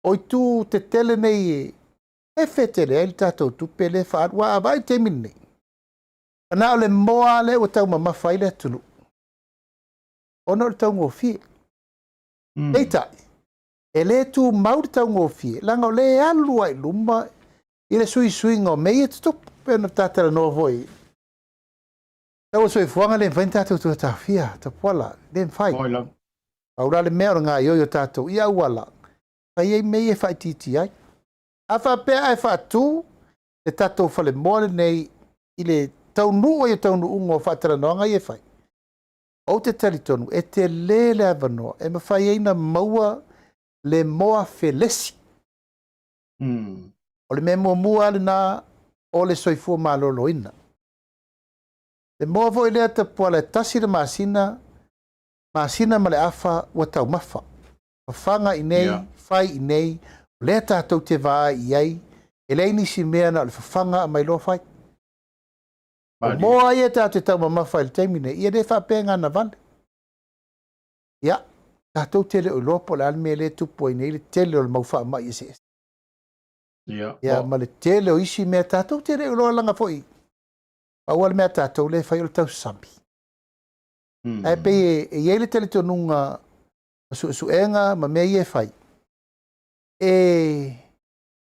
[SPEAKER 2] o itu tetele nei e efe tele ai le tatou tupe lea e faaalu. Aua a vaai i le taimi lenei, na o le moa lea ua taumamafa ai le atunuu, ona o le taugofie. Peitai, e le tumau le taugofie, leaga o lea e alu lava i luma i le suisuiga o mea ia e tutupu. Pei ona ta talanoa foi, tau o le soifuaga le mafai ona tatou toe taofia, Tapuala, le mafai. Pau la le mea o le gaoioi o tatou i auala, fai ai mea ia e faaitiitia ai. A faapea ae faatu le tatou falemoa lenei i le taunuu ai o taunuuga o faatalanoaga ia e fai, ou te talitonu e tele le avanoa e mafai ai ona maua le moa felesi. O le mea muamua lava lena o le soifua maloloina. Le moa foi lea Tapuala e tasi le masina, masina ma le afa ua taumafa. Fafaga i nei, fai i nei, o lea tatou te vaai i ai, e leai nisi mea na o le fafaga aumai loa fai. O moa ia tatou te taumamafa i le taimi nei, ia le faapea e gana vale. Ia, tatou te le o iloa po o le a le mea lea e tupu ai nei le tele o le mau faamai eseese. Ia, ma le tele o isi mea tatou te le o iloa leaga foi, pau lava le mea a tatou lea e fai o le tausami. Ae pei e i ai le talitonuga o suesuega ma mea ia e fai, e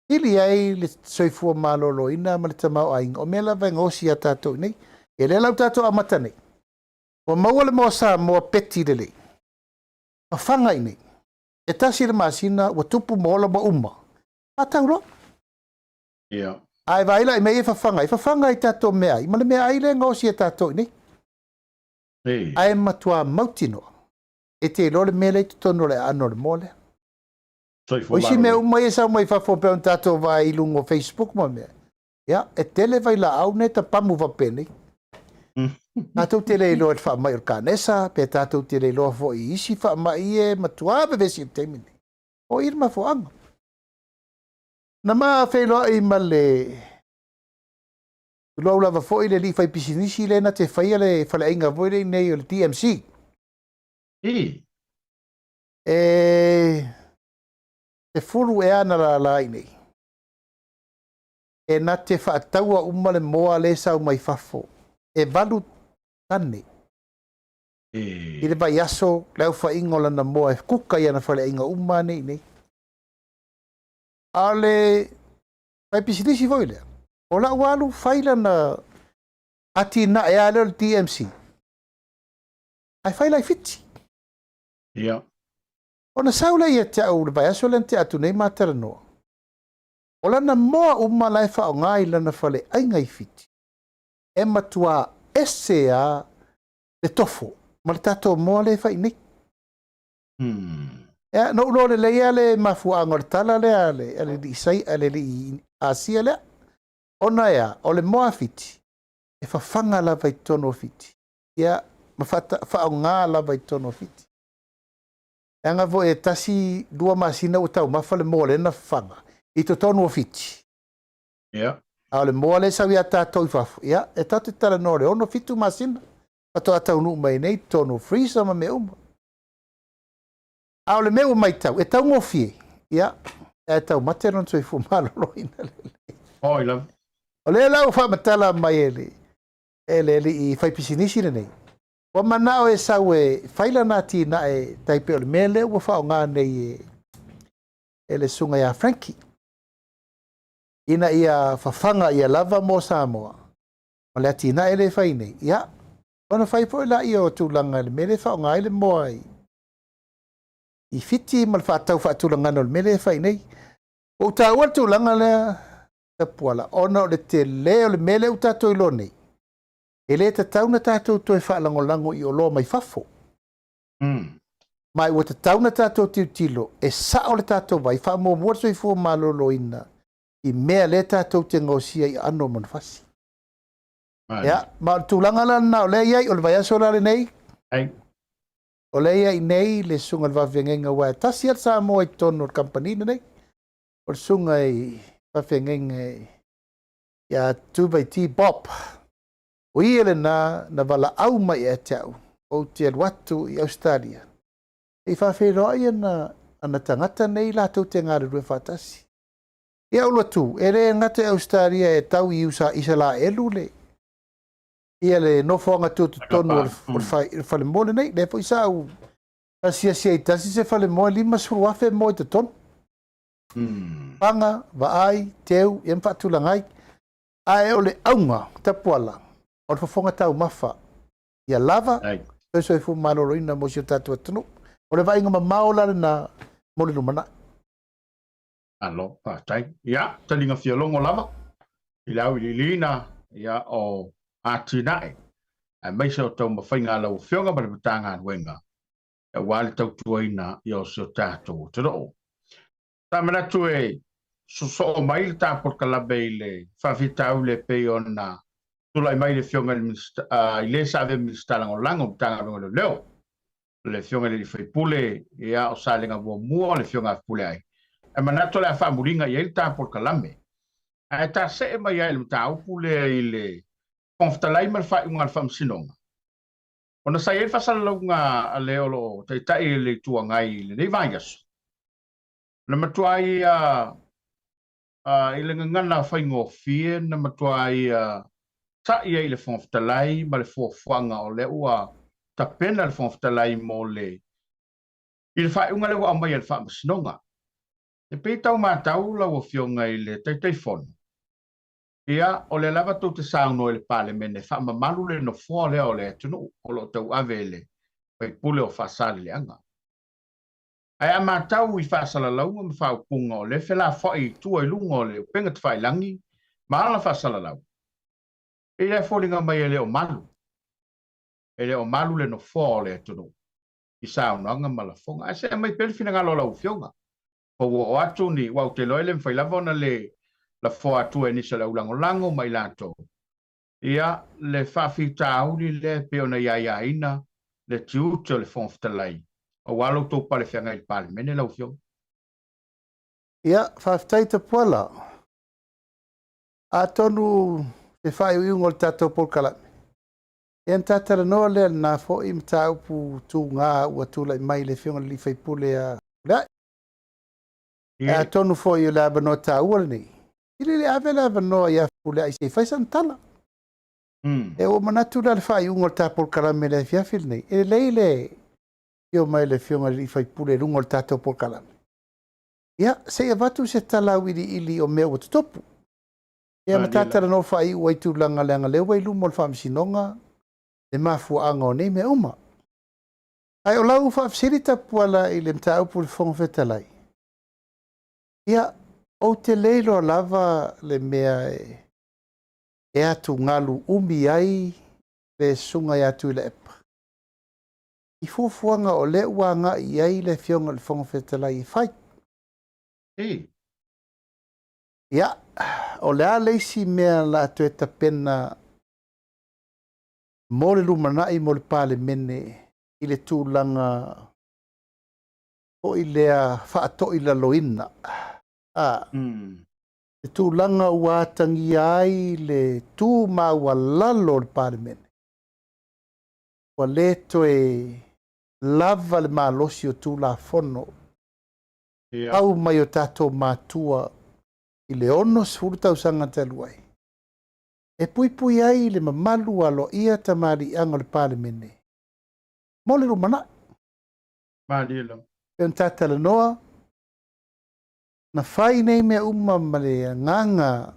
[SPEAKER 2] pili ai le soifua maloloina ma le tamaoaiga o mea lava e gaosi iā tatou i nei. Ia lea la ua tatou amata nei, ua maua le moa Samoa peti lelei, fafaga i nei, e tasi le masina ua tupu ma ola ma uma, faatau loa. A e vaai la i mea ia e fafaga ai, fafaga i tatou meaai ma le meaai lea e gaosi e tatou i nei. Ae matua mautinoa, e te iloa le mea lea i totonu o le aano o le moa lea. O isi mea uma ia e sau mai fafo pei ona tatou vaai i luga o Facebook ma mea, ia, e tele vailaau nei tapamu faapenei. Tatou te le iloa i le faamai o le kanesa, pe tatou te le iloa foi i isi faamai ia e matua vevesi i le taimi lenei. O i le mafuaaga. Na ma feiloai ma le tulou lava foi le alii faipisinisi lea na te faia le faleaiga foi lea i inei o le DMC. E 10 ea ana lala i inei. E na te faataua uma le moa lea e sau mai fafo, e 8 tane i le vaiaso le aofaiga o lana moa e kuka i ana faleaiga uma nei i inei. A o le faipisinisi foi lea, o lau alu fai lana atinae lava lea o le DMC, ae fai la i Fiti. Ona sau lea ia te au i le vaiaso lea na tea atu nei ma talanoa, o lana moa uma la e faaaoga i lana faleaiga i Fiti, e matua ese lava le tofo ma le tatou moa lea e fai i nei. Ia, na ou iloa lelei lava le mafuaaga o le tala lea a le alii Asia lea, ona e a, o le moa a Fiti, e fafaga lava i totonu o Fiti, ia, ma faaaoga lava i totonu o Fiti. Leaga foi e tasi, lua masina ua taumafa le moa lea na fafaga i totonu o Fiti. A o le moa lea e sau ia tatou i fafo, ia, e tatou te talanoa i le 6, 7 masina faatoa taunuu mai nei i totonu o freezer ma mea uma. A o le mea ua matau, e taugofie, ia, ae taumate lona soifua maloloina lelei.
[SPEAKER 1] Oi lava.
[SPEAKER 2] O lea la ua faamatala mai e le, e le alii faipisinisi lenei, ua manao e sau e fai lana atinae tai pei o le mea lea ua faaaoga nei e le susuga ia Frankie, ina ia fafaga ia lava mo Samoa ma le atinae lea e fai nei, ia, ona fai foi lea o tulaga i le mea lea e faaaoga ai le moa i i Fiti ma le faatatau faatulagana o le mea lea e fai nei. Ua ou taua le tulaga lea Tapuala, ona o le tele o le mea lea ua tatou iloa nei, e le tatau ona tatou toe faalagolago i oloa mai fafo. Ma ua tatau ona tatou tilotilo e sao le tatou vai, faamuamua le soifua maloloina i mea lea tatou te gaosia i aano o manufasi. Ia, ma o le tulaga la lena o lea e i ai, o le vaiaso la lenei, o lea e i ai nei le susuga i le faafeagaiga, aua e tasi lava le Samoa i totonu o le kamupani lenei, o le susuga i faafeagaiga ia Tuvaiti Bob. O ia lena na valaau mai ia te au, ou te alu atu i Ausetalia, se i faafeiloai ana, ana tagata nei latou te galulue faatasi. Ia ou alu atu, e le gata i Ausetalia e tau i usa Isalaelu le ia le nofoaga tutotonu o le falemoa lenei. Lea foi sa ou asiasi ai tasi se falemoa e 50,000 moa i totonu. Paga, vaai, teu, ia ma faatulaga ai. Ae o le auga, Tapuala, o le fofoga taumafa ia lava le soifua maloloina mo si o tatou atunuu. O le vaaiga mamao la lena mo le lumanai.
[SPEAKER 1] Malo, faafetai. Ia, taliga fialogo lava i le auiliiliina ia, o atinae aemaise o taumafaiga a lau Afioga ma le Matagaluega aua le tautuaina ia o si o tatou atunuu. Sa manatu e sosoo mai le ta polokalame i le faafitauli e pei ona tulai mai le Afioga i le Minisita, i le sa avea Minisita Lagolago o Matagaluega o Leoleo, le Afioga i le sui usufono ia, o Salega Muamua, le Afioga a Fepuleai. E manatu o le a faamuliga i ai le ta polokalame. Ae ta see mai ai i le mataupu lea i le Fofoga Fetalai ma le faaiuga a le Faamasinoga. Ona sa i ai le faasalalauga a le o lo o taitai i le Itu Agai i lenei vaiaso, na matua ia i le gagana faigofie na matua ia sa'i ai i le Fofoga Fetalai ma le fuafuaga o lea ua tapena le Fofoga Fetalai mo le i le faaiuga lea ua aumai e le Faamasinoga. E pei tau matau lau Afioga i le Taitaifono, ia, o lea lava tou te saunoa i le Palemene e faamamalu le nofoa lea o le atunuu o lo o tauave e le faipule o Faasaleleaga. Ae a matau i faasalalauga ma faaupuga o lea e felafoai i tua i luga o le upega tafailagi ma ala faasalalau, e pei la e foliga mai e le o malu, e le o malu le nofoa o le atunuu i saunoaga ma lafoga. Ae se aumai pea le finagalo o lau Afioga. Ua oo atu ni, aua ou te iloa e le mafai lava ona le lafoa atua e nisi o le aulagolago ma i latou, ia, le faafitauli lea e pei ona i aiaina le tiute o le Fofoga Fetalai, aua lo outou pale feagai i le Palemene lau Afioga.
[SPEAKER 2] Ia, faafetai Tapuala. Atonu se faaiuiuga o le tatou polokalame, ia ona ta talanoa lea i lena foi mataupu tuga ua tulai mai i le Afioga i le sui usufono a Fepuleai. Ae atonu foi o le avanoa taua lenei, i le le ave le avanoa ia Fepuleai se i fai sana tala. E ua manatu la le faaiuga o le ta polokalame i le afiafi lenei, e lelei le afio mai le Afioga i le sui usufono i luga o le tatou polokalame. Ia, se i avatu se tala auiliili o mea ua tutupu. Ia ma ta talanoa faaiu ai tulaga leaga lea ua i luma o le Faamasinoga le mafuaaga o nei mea uma. Ae o lau faafesili Tapuala i le mataupu i le Fofoga Fetalai, ia, ou te le iloa lava le mea e atugalu umi ai le Susuga ia Tuilaepa i fuafuaga o lea ua agai i ai le Afioga i le Fofoga Fetalai e fai. Ia, o le a le isi mea o le a toe tapena mo le lumanai mo le Palemene i le tulaga foi lea faatoilaloina, a, le tulaga ua atagia ai le tu maualalo o le Palemene, ua le toe lava le malosi o Tulafono pau mai o tatou matua i le 60 tausaga talu ai, e puipui ai le mamalu aloaia tamaliiaga o le Palemene mo le lumanai.
[SPEAKER 1] Malie lava.
[SPEAKER 2] Pei ona ta talanoa, na fai nei mea uma ma le agaga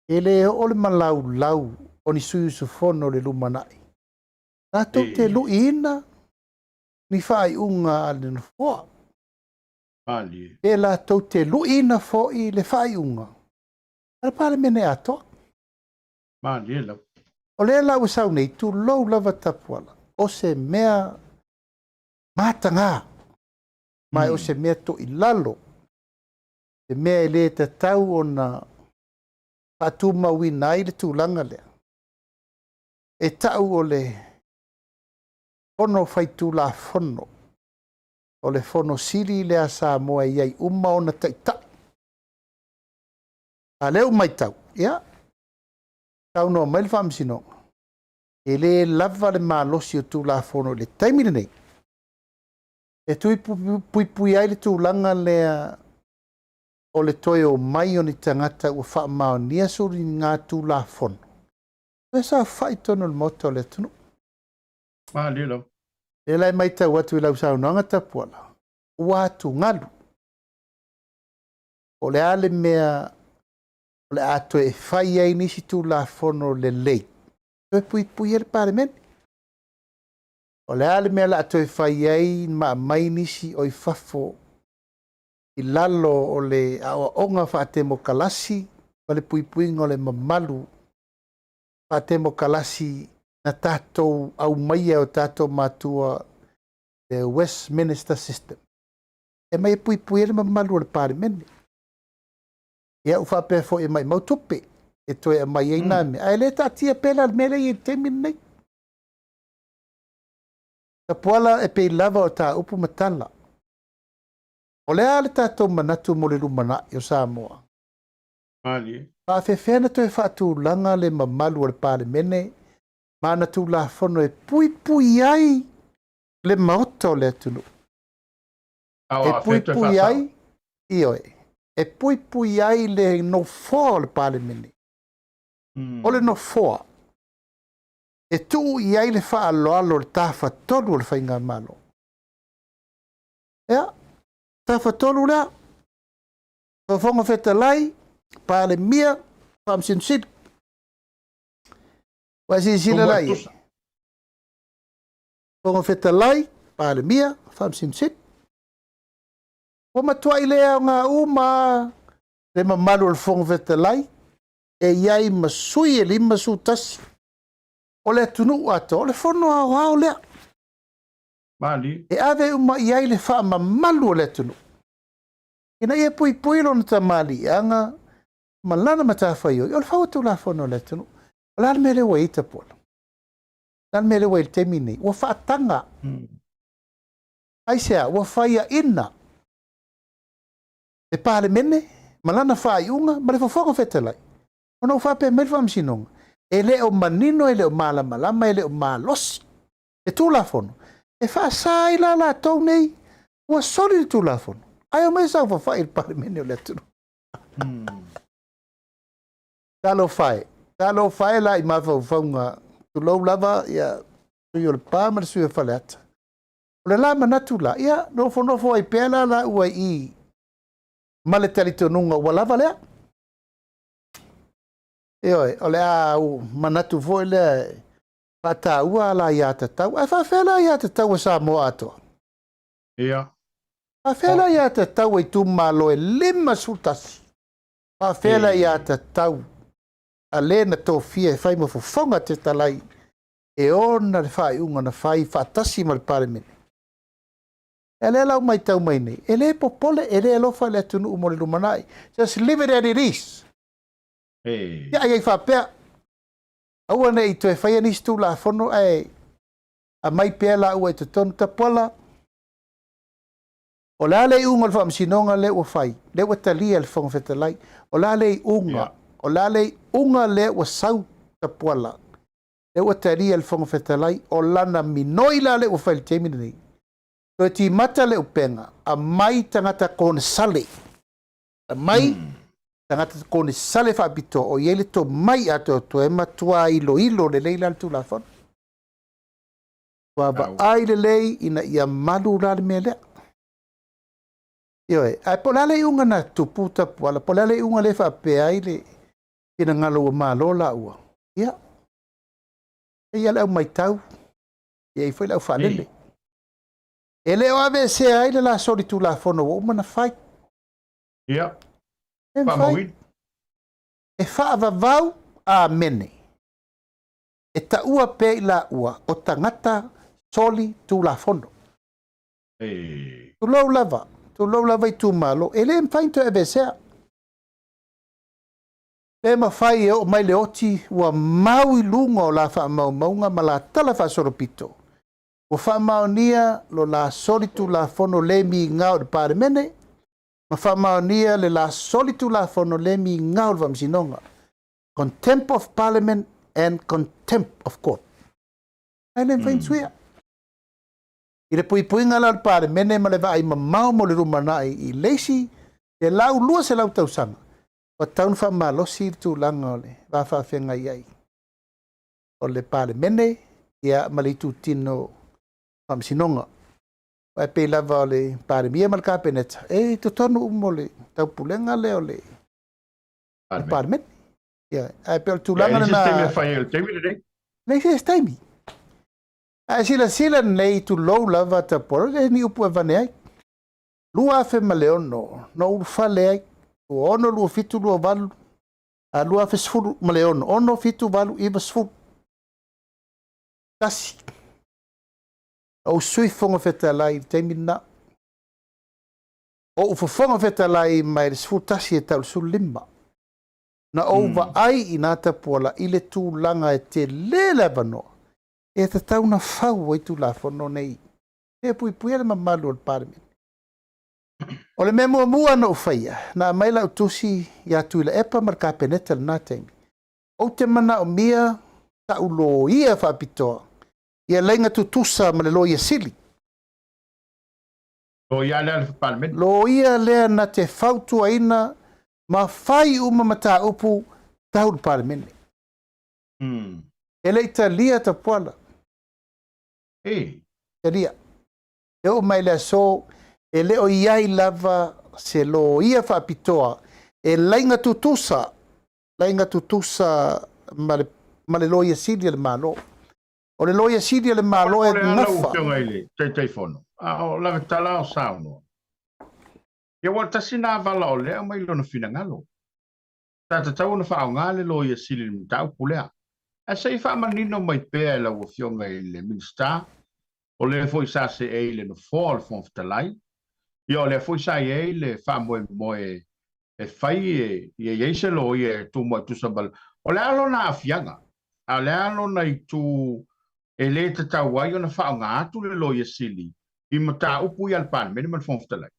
[SPEAKER 2] e le oo le malaulau o ni sui usufono i le lumanai, latou te luiina ni faaiuga a le Nofoa.
[SPEAKER 1] Malie.
[SPEAKER 2] Pe latou te luiina foi le faaiuga a le Palemene atoa.
[SPEAKER 1] Malie lava.
[SPEAKER 2] O lea la ua sau nei, tulou lava Tapuala, o se mea mataga, ma o se mea toilalo, se mea e le tatau ona faatumauina ai le tulaga lea. E tau o le Fono Faitulafono, o le Fono Sili lea a Samoa e i ai uma ona taitai. A lea ua matau, ia, saunoa mai le Faamasinoga, e le lava le malosi o Tulafono i le taimi lenei e tui puipui ai le tulaga lea o le toe omai o ni tagata ua faamaonia suliga Tulafono toe saofai i totonu o le Maota o le atunuu.
[SPEAKER 1] Malie lava.
[SPEAKER 2] Lea la e matau atu i lau saunoaga Tapuala, ua atugalu. O le a le mea o le a toe fai ai nisi Tulafono lelei toe puipui ai le Palemene? O le a le mea o le a toe fai ai ma aumai nisi o i fafo i lalo o le aoaoga faatemokalasi ma le puipuiga o le mamalu faatemokalasi na tatou aumaia e o tatou matua, le Westminster System, e aumai e puipui ai le mamalu o le Palemene? Ia, ua faapea foi e maumau tupe e toe aumai ai nā mea, ae le taatia pea la le mea lea e i ai i le taimi lenei. Tapuala, e pei lava o tā upu ma tala. O le a le tatou manatu mo le lumanai o Samoa?
[SPEAKER 1] Malie.
[SPEAKER 2] Faafefea na toe faatulaga le mamalu o le Palemene ma ana Tulafono e puipui ai le Maota o le atunuu? E puipui ai, ioe, e puipui ai le nofoa o le Palemene. O le nofoa e tuu i ai le faaaloalo o le tafatolu o le faigamalo. Ia, tafatolu lea, Fofoga Fetalai, Palemia, Faamasino Sili. Ua e silasila la i ai? Fofoga Fetalai, Palemia, Faamasino Sili. Ua matuai le aoga uma le mamalu o le Fofoga Fetalai e i ai ma sui e 51 o le atunuu atoa, o le fono aoao lea.
[SPEAKER 1] Malie.
[SPEAKER 2] E ave uma i ai le faamamalu o le atunuu ina ia puipui lona tamaliiaga ma lana matafaioi o le fau o Tulafono o le atunuu. O le a le mea lea ua i ai, Tapuala? O le a le mea lea ua i ai i le taimi lenei? Ua faataga. Aisea? Ua faiaina le Palemene ma lana faaiuga ma le Fofoga Fetalai, ona ua faapea mai le Faamasinoga, e le o manino, e le o malamalama, e le o malosi le Tulafono e faasa ai la latou nei ua soli le Tulafono, ae omai saofafai i le Palemene o le atunuu. Talofa e, talofa e la i mafaufauga, tulou lava ia sui o Lepa ma le sui o Faleata. O le la manatu la, ia nofonofo ai pea la la ua i ma le talitonuga ua lava lea. Ioe, o le a manatu foi lea e faataua la ia tatau. Ae faafefea la ia tatau a Samoa atoa?
[SPEAKER 1] Ia.
[SPEAKER 2] Faafefea la ia tatau a itumalo e 51? Faafefea la ia tatau a le na tofia e fai ma fofoga fetalai e ona le faaiuga na fai faatasi ma le Palemene? E lea lau matau mai nei, e le popole, e le alofa i le atunuu mo le lumanai. Just leave it as it is. Ia ai faapea, aua ne i toe faia nisi Tulafono ae aumai pea la ua i totonu. Tapuala, o le a le iuga o le Faamasinoga lea ua fai, lea ua talia e le Fofoga Fetalai? O le a le iuga? O le a le iuga lea ua sau, Tapuala, lea ua talia e le Fofoga Fetalai? O lana minoi la lea ua fai i le taimi lenei, toe timata le upega, aumai tagata konesale, aumai tagata konesale faapitoa o i ai le tomai atoatoa e matua iloilo lelei la le Tulafono. Ua vaai lelei ina ia malu la le mea lea. Ioe, ae po o le a le iuga na tupu, Tapuala, po o le a le iuga lea e faapea ai le finagalo ua malo la ua. Ia, e i ai le au matau, e i ai foi le au faalele. E le o aveesea ai le la solitulafono ua uma ona fai.
[SPEAKER 1] Ia.
[SPEAKER 2] E mafai.
[SPEAKER 1] Faamauina.
[SPEAKER 2] E faavavau amene. E taua pea i laua o tagata solitulafono.
[SPEAKER 1] E.
[SPEAKER 2] Tulou lava, tulou lava itumalo, e le mafai ona toe aveesea. Pe mafai e oo mai le oti ua mau i luga o la faamaumauga ma la tala faasolopito, ua faamaonia lo la solitulafono le migao i le Palemene ma faamaonia le la solitulafono le migao i le Faamasinoga. Contempt of Parliament and Contempt of Court. Ae le mafai ona suia. I le puipuiga la o le Palemene ma le vaai mamao mo le lumanai i le isi 100, 200 tausaga, ua tatau ona faamalosi le tulaga o le va faafeagai ai o le Palemene ia ma le itutino Faamasinoga. Aua e pei lava o le Palemia ma le Kapeneta e i totonu uma o le taupulega lea o le Palemene. Ia, ae pei o le tulaga lena.
[SPEAKER 1] E leai se taimi e fai ai o le taimi lenei.
[SPEAKER 2] Leai se taimi. Ae silasila nei, tulou lava Tapuala, e le ni upu e avane ai. 2006 na ou ulufale ai, 26, 27, 28, a 2016, 6, 7, 8, 9, 10. Tasi. Na ou Sui Fofoga Fetalai i le taimi lena. O ou Fofoga Fetalai mai le 11 e tau i le 15. Na ou vaai i na Tapuala i le tulaga e tele le avanoa e tatau ona fau ai Tulafono nei e puipuia le mamalu o le Palemene. O le mea muamua na ou faia, na aumai lau tusi ia Tuilaepa ma le Kapeneta i lena taimi, ou te manaomia sa'u loia faapitoa ia laina tutusa ma le Loia Sili.
[SPEAKER 1] Loia lea a le Palemene.
[SPEAKER 2] Loia lea na te fautuaina ma fai uma mataupu tau le Palemene. E le i talia Tapuala.
[SPEAKER 1] E.
[SPEAKER 2] Talia. E oo mai le aso, e le o i ai lava se loia faapitoa e laina tutusa, laina tutusa ma le, ma le Loia Sili a le Malo. O le Loia Sili a le Malo e
[SPEAKER 1] gafa. O le a lau Afioga i le Taitaifono, a o lavetala o saunoa. Ia ua tasi nā vala o lea aumai lona finagalo. Sa tatau ona faaaoga le Loia Sili i le mataupu lea. Ae se i faamanino mai pea e lau Afioga i le Minisita, o lea foi sa seei i le Nofoa o le Fofoga Fetalai, ia o lea foi sa i ai le faamoemoe e fai e ia i ai se loia e tumuai tusa ma le... O le a lona aafiaga? A o le a lona itu e le tatau ai ona faaaoga atu le Loia Sili i mataupu ia a le Palemene ma le Fofoga Fetalai?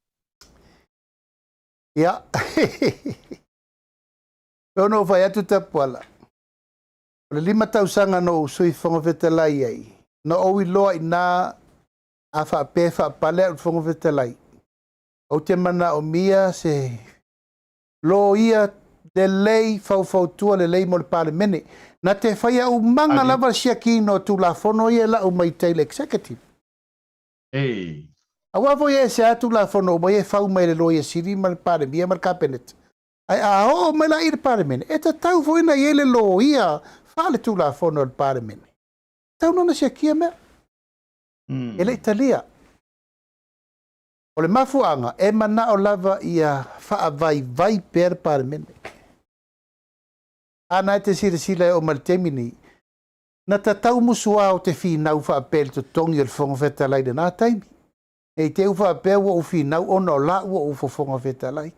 [SPEAKER 2] Ia, pei ona ou fai atu Tapuala, o le 5 tausaga na ou Sui Fofoga Fetalai ai, na ou iloa i ina a faapea e faapale au i le Fofoga Fetalai, ou te manaomia se loia lelei faufautua lelei mo le Palemene. Na te faia umaga lava le siakiina o Tulafono ia e lau mai tai i le Executive.
[SPEAKER 1] Ei.
[SPEAKER 2] Aua foi e ese lava Tulafono uma ia e fau mai e le Loia Sili ma le Palemia ma le Kapeneta. Ae a oo mai la i le Palemene, e tatau foi ona i ai le loia faale-Tulafono a le Palemene. E tatau ona siakia mea. E le i talia. O le mafuaaga, e manao lava ia faavaivai pea le Palemene. A na e te silasila e oo mai le taimi nei, na ta taumusu lava o te finau faapea i le totogi o le Fofoga Fetalai i lena taimi. Ne i te i faapea ua ou finau ona o la ua ou Fofoga Fetalai.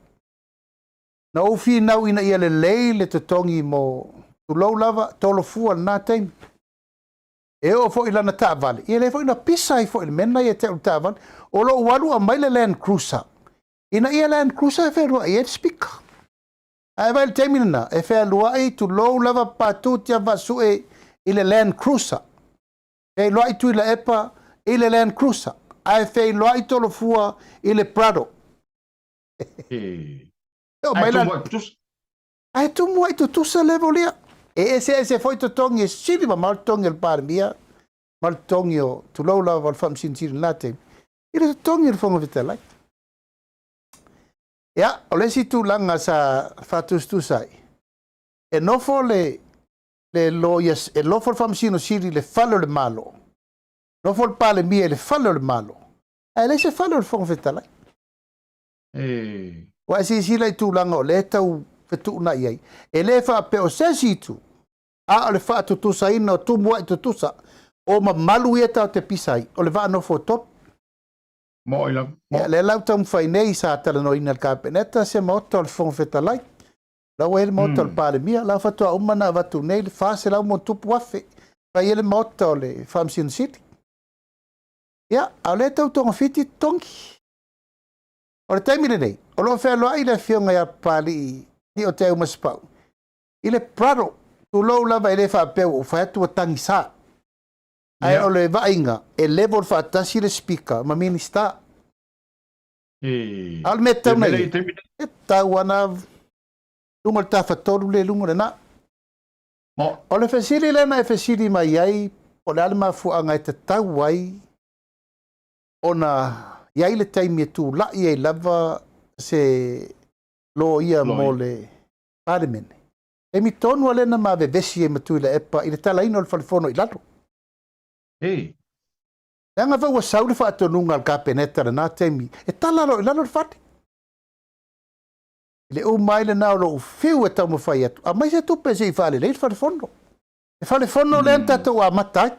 [SPEAKER 2] Na ou finau ina ia lelei le totogi mo, tulou lava, Tolofua i lena taimi. E oo foi i lana taavale, ia lea foi na pisa ai foi i le mea lena ia te au i le taavale. O lou alu aumai le Land Cruiser, ina ia Land Cruiser e fealuai ai le Speaker. Ae vaai i le taimi lena, e fealuai, tulou lava, Patu Tiavaasue i le Land Cruiser. Feiloai Tuilaepa i le Land Cruiser. Ae feiloai Tolofua i le Prado.
[SPEAKER 1] E
[SPEAKER 2] oo mai la... Ae tumuai tutusa level ia. E eseese foi totogi e sili mamao le totogi o le Palemia ma le totogi o, tulou lava, o le Faamasino Sili i lena taimi, i le totogi o le Fofoga Fetalai. Ia, o le isi tulaga sa faatusatusa ai, e nofo le, le loia, e nofo le Faamasino Sili i le fale o le Malo, nofo le Palemia i le fale o le Malo. Ae leai se fale o le Fofoga Fetalai. Ua e silasila i tulaga o lea e tau fetuunai ai. E le faapea o se isi itu, a o le faatutusaina o tumuai tutusa o mamalu ia tatou te pisa ai, o le vaa nofo tolu.
[SPEAKER 1] Mo'i lava.
[SPEAKER 2] Ia, lea la ua taumafai nei sa talanoaina e le Kapeneta se maota o le Fofoga Fetalai. La ua i ai le maota o le Palemia, la faatoa uma ona avatu nei le 400 ma tupu afe, fai ai le maota o le Faamasino Sili. Ia, a o lea e tau togafiti totogi. O le taimi lenei, o lo o fealuai le afioga ia Papalii Lioteau Masepau i le Prado, tulou lava e le faapea ua ou fai atu ua tagisa. Ae o le vaaiga, e level faatasi le Speaker ma Minista. A o le mea e tatau ona i ai, e tatau lava ona luga o le tafatolu le luga lena. O le fesili lea na e fesili mai ai, po o le a le mafuaaga e tatau ai ona i ai le taimi e tulai ai lava se loia mo le Palemene. Taimi tonu lava lea na ma vevesi ai ma Tuilaepa i le talaina o le Falefono i lalo. Leaga foi ua sau le faatonuga a le Kapeneta i lena taimi e tala loa i lalo le fale. I le uma ai lena o lou fiu e taumafai atu, aumai se tupe se i faalelei le Falefono. Le Falefono lea na tatou amata ai.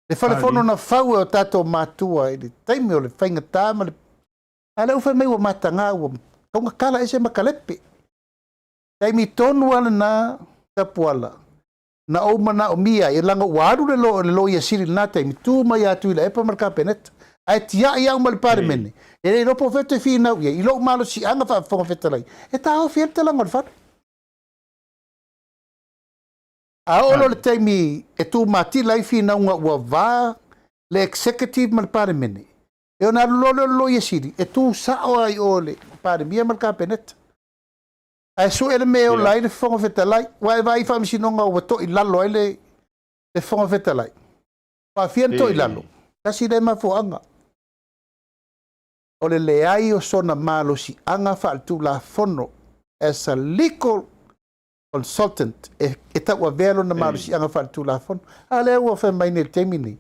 [SPEAKER 2] Le Falefono na fau e o tatou matua i le taimi o le faigata ma le... A lea ua fai mai ua mataga, ua taugakala ese ma kalepe. Taimi tonu lava lena Tapuala, na ou manaomia ai, leaga ua alu le Loia Sili i lena taimi, tu mai ia Tuilaepa ma le Kapeneta. Ae tiai au ma le Palemene, e le iloa po o fea ou te finau i ai, i lou malosiaga faa-Fofoga Fetalai, e taofi ai le talaga o le fale. A oo loa le taimi e tumatila ai finauga ua va le Executive ma le Palemene, e ona alu loa lea o le Loia Sili e tu sao ai o le Palemia ma le Kapeneta. Ae sue le mea e ola ai le Fofoga Fetalai. Ua e vaai i faamasinoga ua toilalo ai le Fofoga Fetalai. Faafia na toilalo? Tasi lea mafuaaga. O le leai o sona malosiaga faaletulafono as a legal consultant e tauavea lona malosiaga faaletulafono. A lea ua fai mai nei i le taimi nei,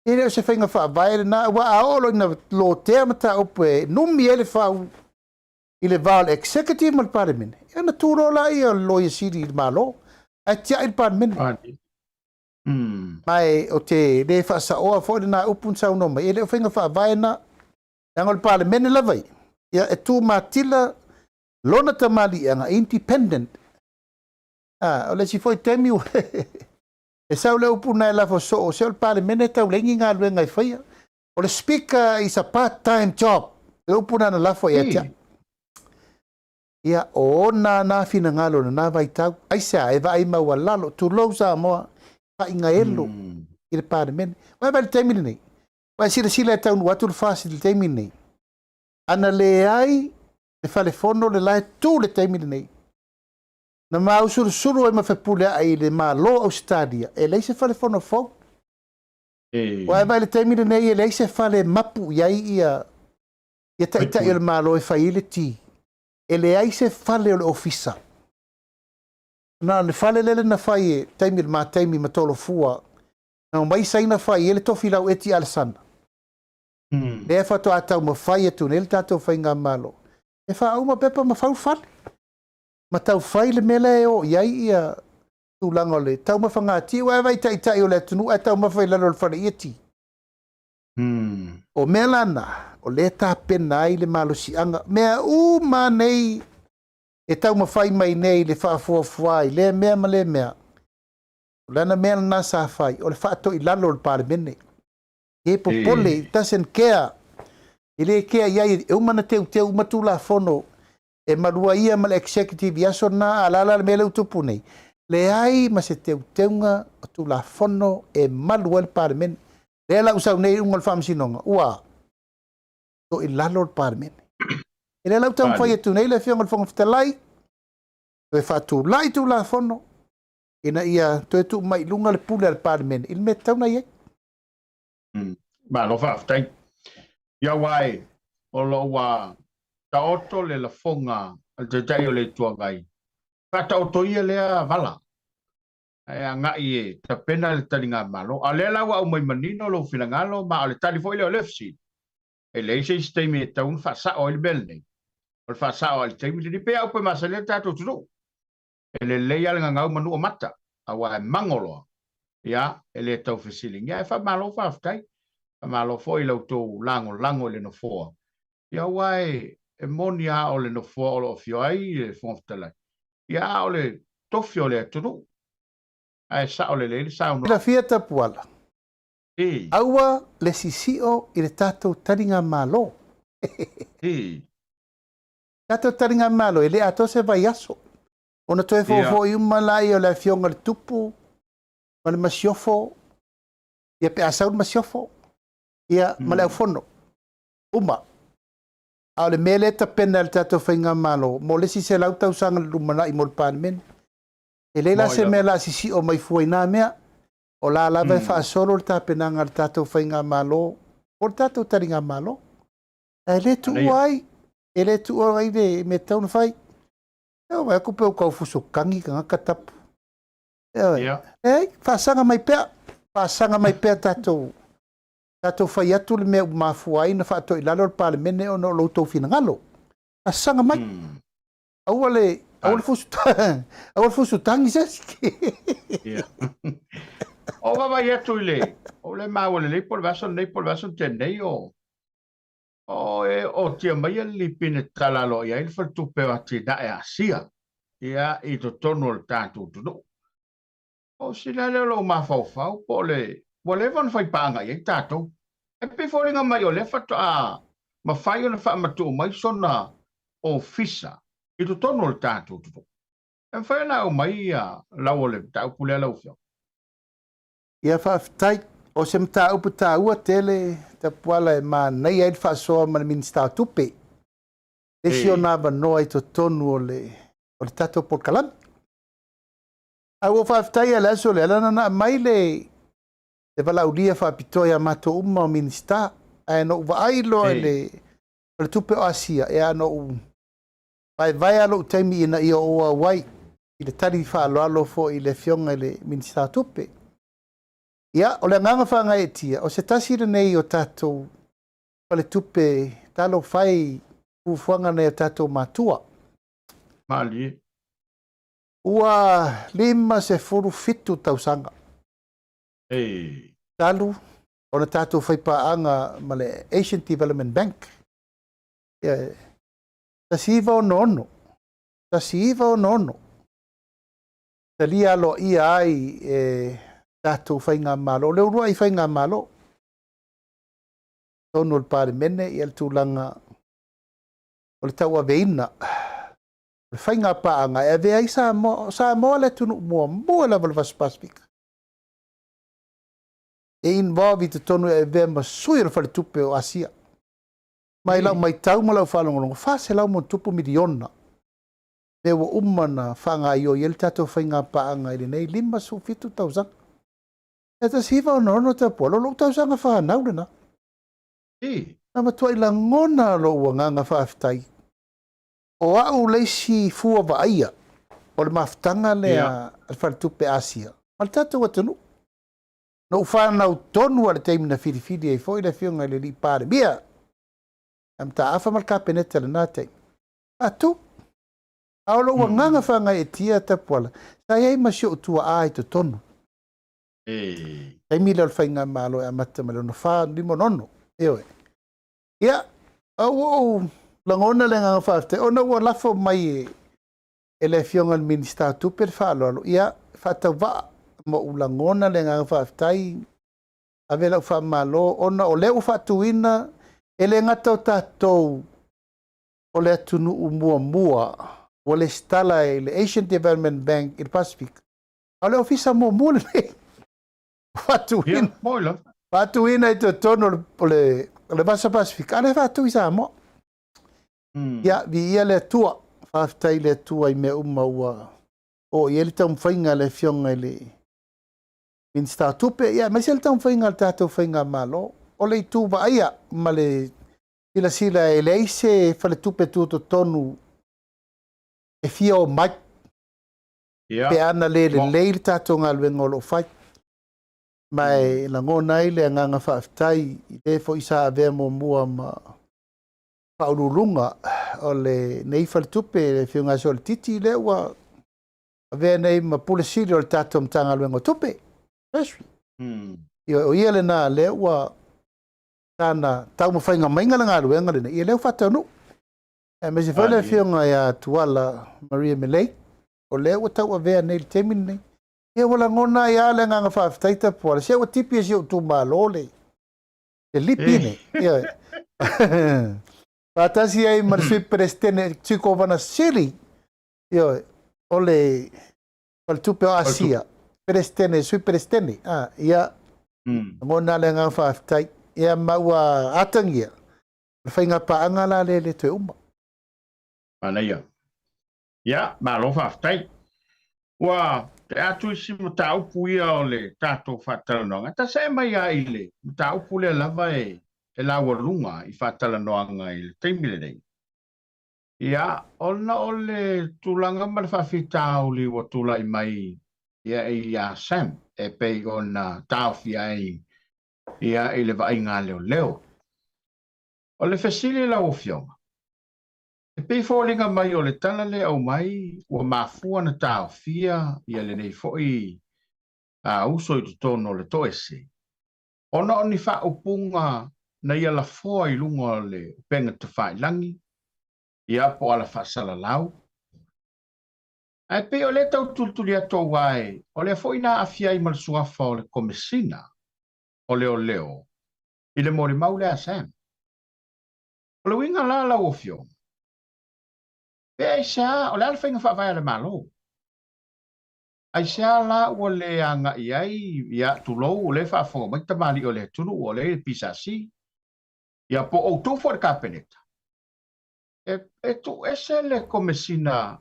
[SPEAKER 2] e le o se faiga faavae lena, aua a oo loa ina lotea mataupu e numi ai le fau i le va o le Executive ma le Palemene, ia ona tu loa lea o le Loia Sili i le Malo, ae tiai le Palemene. Ma e o te le faasaoa foi lena upu na saunoa mai, e le o faiga faavae na, leaga o le Palemene lava ia, ia e tumatila lona tamaliiaga independent. A, o le isi foi taimi e sau le upu na e lafo soo, se o le Palemene e tau leai ni galuega e faia. O le Speaker is a part-time job. Le upu na na lafo ia te au. Ia, o ona na finagalo na na vaitau. Aisea, e vaai maualalo, tulou Samoa, faigaelo i le Palemene. Ua e vaai i le taimi lenei? Ua e silasila e taunuu atu le FAST i le taimi lenei? Ana leai le falefono le la e tu le taimi lenei, na maausulusulu ai ma fepuleai i le Malo o Ausetalia, e leai se falefono fou. Ua e vaai i le taimi lenei e leai se fale e mapu i ai ia taitai o le Malo e fai ai le ti. E leai se fale o le ofisa. Na o le fale lele na fai e taimi o le mataimi ma Tolofua, na omai Saina fai ai le tofi lau eti Alesana. Lea faatoa taumafai atu nei le tatou faigamalo e faauma pepa ma fau fale. Ma tau fai le mea lea e o i ai ia tulaga o le taumafa gatiu. Ae vaai taitai o le atunuu ae taumafa i lalo o le fale ieti. O mea la na, o lea tapena ai le malosiaga. Mea uma nei e taumafai mai nei le faafuafua i lea mea ma lea mea. O le ana mea lena sa fai, o le faatoilalo o le Palemene. E popole, it doesn't care. E le kea i ai, e uma na teuteu uma Tulafono e malua ia ma le Executive i aso na, a la la le mea lea ua tupu nei. Leai ma se teuteuga o Tulafono e malu ai le Palemene. Lea la ua sau nei uga o le Faamasinoga, ua toilalo le Palemene. E lea la ua taumafai atu nei le Afioga i le Fofoga Fetalai, toe faatulai Tulafono, ina ia toe tuu mai i luga le pule a le Palemene i le mea tatau ona i ai.
[SPEAKER 1] Malo faafetai. Ia aua e, o lo o ua taoto le lafoga a le Taitai o le Itu Agai, faataoto ia lea vala, ae agai e tapena le taligamalo. A o lea la ua aumai manino lou finagalo, ma o le tali foi lea o le fesili. E leai se isi taimi e tatau ona faasao ai le mea lenei. O le faasao lava i le taimi lenei. Pei lava upu e masani ai le tatou atunuu. E lelei lava le gagau manu o mata, aua e mago loa, ia, e le tau fesiligia. Ae faamalo faafetai. Faamalo foi i la outou lagolago i le Nofoa, ia aua e moni lava o le Nofoa o lo o afio ai le Fofoga Fetalai, ia a o le tofi o le atunuu. Ae sao lelei le saunoaga.
[SPEAKER 2] Silafia Tapuala, Aua le sisio i le tatou taligamalo. Tatou taligamalo e le atoa se vaiaso ona toe foufou uma laia o le afioga i le Tupu ma le Masiofo, ia pe a sau le Masiofo, ia ma le Aufono uma. A o le mea lea e tapena e le tatou faigamalo mo le isi 100 tausaga i le lumanai mo le Palemene. E leai la se mea o le a sisio mai fua i na mea. O la lava e faasolo le tapenaga a le tatou faigamalo po o le tatou taligamalo. Ae le tuua ai, e le tuua ai le mea e tatau ona fai. E vaai atu pe ua tau fuso tagi tagata tapu. Ioe. Leai, faasaga mai pea, faasaga mai pea tatou, tatou fai atu le mea ua mafua ai ona faatoilalo le Palemene ona o lo outou finagalo. Faasaga mai. Aua le, aua le fusu, aua le fusu tagi se isi.
[SPEAKER 1] Ia. O vaavaai atu i le, o le maua lelei po o le vaiaso lenei po o le vaiaso na tea nei o, o e otia mai le lipine tatala aloaia ai le Faletupe o Atinae a Asia, ia, i totonu o le tatou atunuu. O sina lea o lou mafaufau po o le ua leva ona faipaaga i ai tatou. E pei e foliga mai o lea faatoa mafai ona faamatuu mai sona ofisa i totonu o le tatou atunuu. E mafai ona aumai ia lau o le mataupu lea lau Afioga?
[SPEAKER 2] Ia faafetai. O se mataupu taua tele Tapuala e manaia ai le faasoa ma le Minisita o Tupe. Le isi ona avanoa i totonu o le o le tatou polokalame. Ae ua ou faafetai lava i le aso lea, leaga na aumai le le valaaulia faapitoa ia matou uma o Minisita. Ae na ou vaai loa i le Faletupe o Asia, ia na ou vaevae lava lou taimi ina ia ou auai i le tali faaaloalo foi i le Afioga i le Minisita o Tupe. Ia, o le agaga faagaeetia, o se tasi lenei o tatou faletupe talofa e i fuafuaga a nai o tatou matua.
[SPEAKER 1] Malie.
[SPEAKER 2] Ua 57 tausaga talu ona tatou faipaaga ma le Asian Development Bank. Ia, 1966, 1966, talia aloaia ai e tatou faigamalo, o le uluai faigamalo, totonu o le Palemene, ia le tulaga o le tauaveina o le faiga paaga e avea ai Samoa, o Samoa le atunuu muamua lava o le Vasa Pasefika e involve i totonu e avea ma sui o le Faletupe o Asia. Ma i lau matau ma lau faalogologo, 400 ma tupu miliona mea ua uma ona faagaoioi ai le tatou faiga paaga i lenei 57 tausaga. E 1966 Tapuala, o lou tausaga fanau lena. Na matuai lagona lou agaga faafetai. O au le isi fua vaaia o le mafutaga lea a le Faletupe Asia ma le tatou atunuu. Na ou fanau tonu lava i le taimi na filifili ai foi le Afioga i le Alii Palemia ia Mataafa ma le Kapeneta i lena taimi. Faatu. A o lou agaga faagaeetia Tapuala, sa i ai ma si ou tuaa i totonu. Taimi lea o le faigamalo e amata mai le 64, 56. Ioe. Ia, ua ou lagona le agaga faafetai ona ua lafo mai e le Afioga i le Minisita o Tupe le faaaloalo, ia, faatauvaa ma ou lagona le agaga faafetai, ave lau faamalo ona o lea ua faatuina, e le gata o tatou o le atunuu muamua ua lesitala i le Asian Development Bank i le Pasefika, a o le ofisa muamua lenei. Faatuina. Faatuina i totonu o le, o le Vasa Pasefika, a lea faatu i Samoa. Ia, viia le Atua. Faafetai i le Atua i mea uma ua oo i ai le taumafaiga a le Afioga i le Minisita o Tupe, ia, aemaise le taumafaiga a le tatou Faigamalo. O le itu vaaia ma le silasila e leai se faletupe tutotonu e fia omai pe ana le lelei le tatou galuega o lo o fai. Ma e lagona ai le agaga faafetai i le foi sa avea muamua ma faauluuluga o lenei faletupe, le Afioga ia Soalititi, lea ua avea nei ma Pule Sili o le tatou Matagaluega o Tupe, Treasury. Ioe, o ia lena lea ua tana taumafaiga maiga le galuega lenei, ia lea ua faataunuu. Aemaise foi le Afioga ia Tuala Maria Melei, o lea ua tauavea nei i le taimi lenei. Ia ua lagona ai lava le agaga faafetai Tapuala, se ua tipi e si ou itumalo le le lipi nei. Ioe. Faatasi ai ma le Sui Peresetene, Sui Kovana Sili, ioe, o le Faletupe o Asia, Peresetene, Sui Peresetene. Ah, ia, lagona le agaga faafetai. Ia ma ua atagia, le faiga paaga la lea e le toe uma.
[SPEAKER 1] Manaia. Ia, malo faafetai. Ua tea atu isi mataupu ia o le tatou faatalanoaga. Ta see mai lava i le mataupu lea lava e laualuga i faatalanoaga i le taimi lenei. Ia, ona o le tulaga ma le faafitauli ua tulai mai ia ia Sam e pei ona taofia ai ia i le vaaiga a leoleo. O le fesili lau Afioga, E pei foliga mai o le tala lea aumai ua mafua ona taofia ia lenei foi uso i totonu o le toese, ona o ni faaupuga na ia lafoa i luga o le upega tafailagi, ia po o ala faasalalau. Ae pei o lea tau tulituli atu aua e o lea foi na aafia ai ma le suafa o le Komesina o Leoleo i le molimau lea a Sam. O le uiga la lau Afioga, pe aisea, o le a le faiga faavae a le Malo? Aisea la ua le agai ai, ia, tulou, o lea e faafofoga mai tamalii o le atunuu, o lea e i le PSC, ia, po o outou foi le Kapeneta, e, e tuuese le Komesina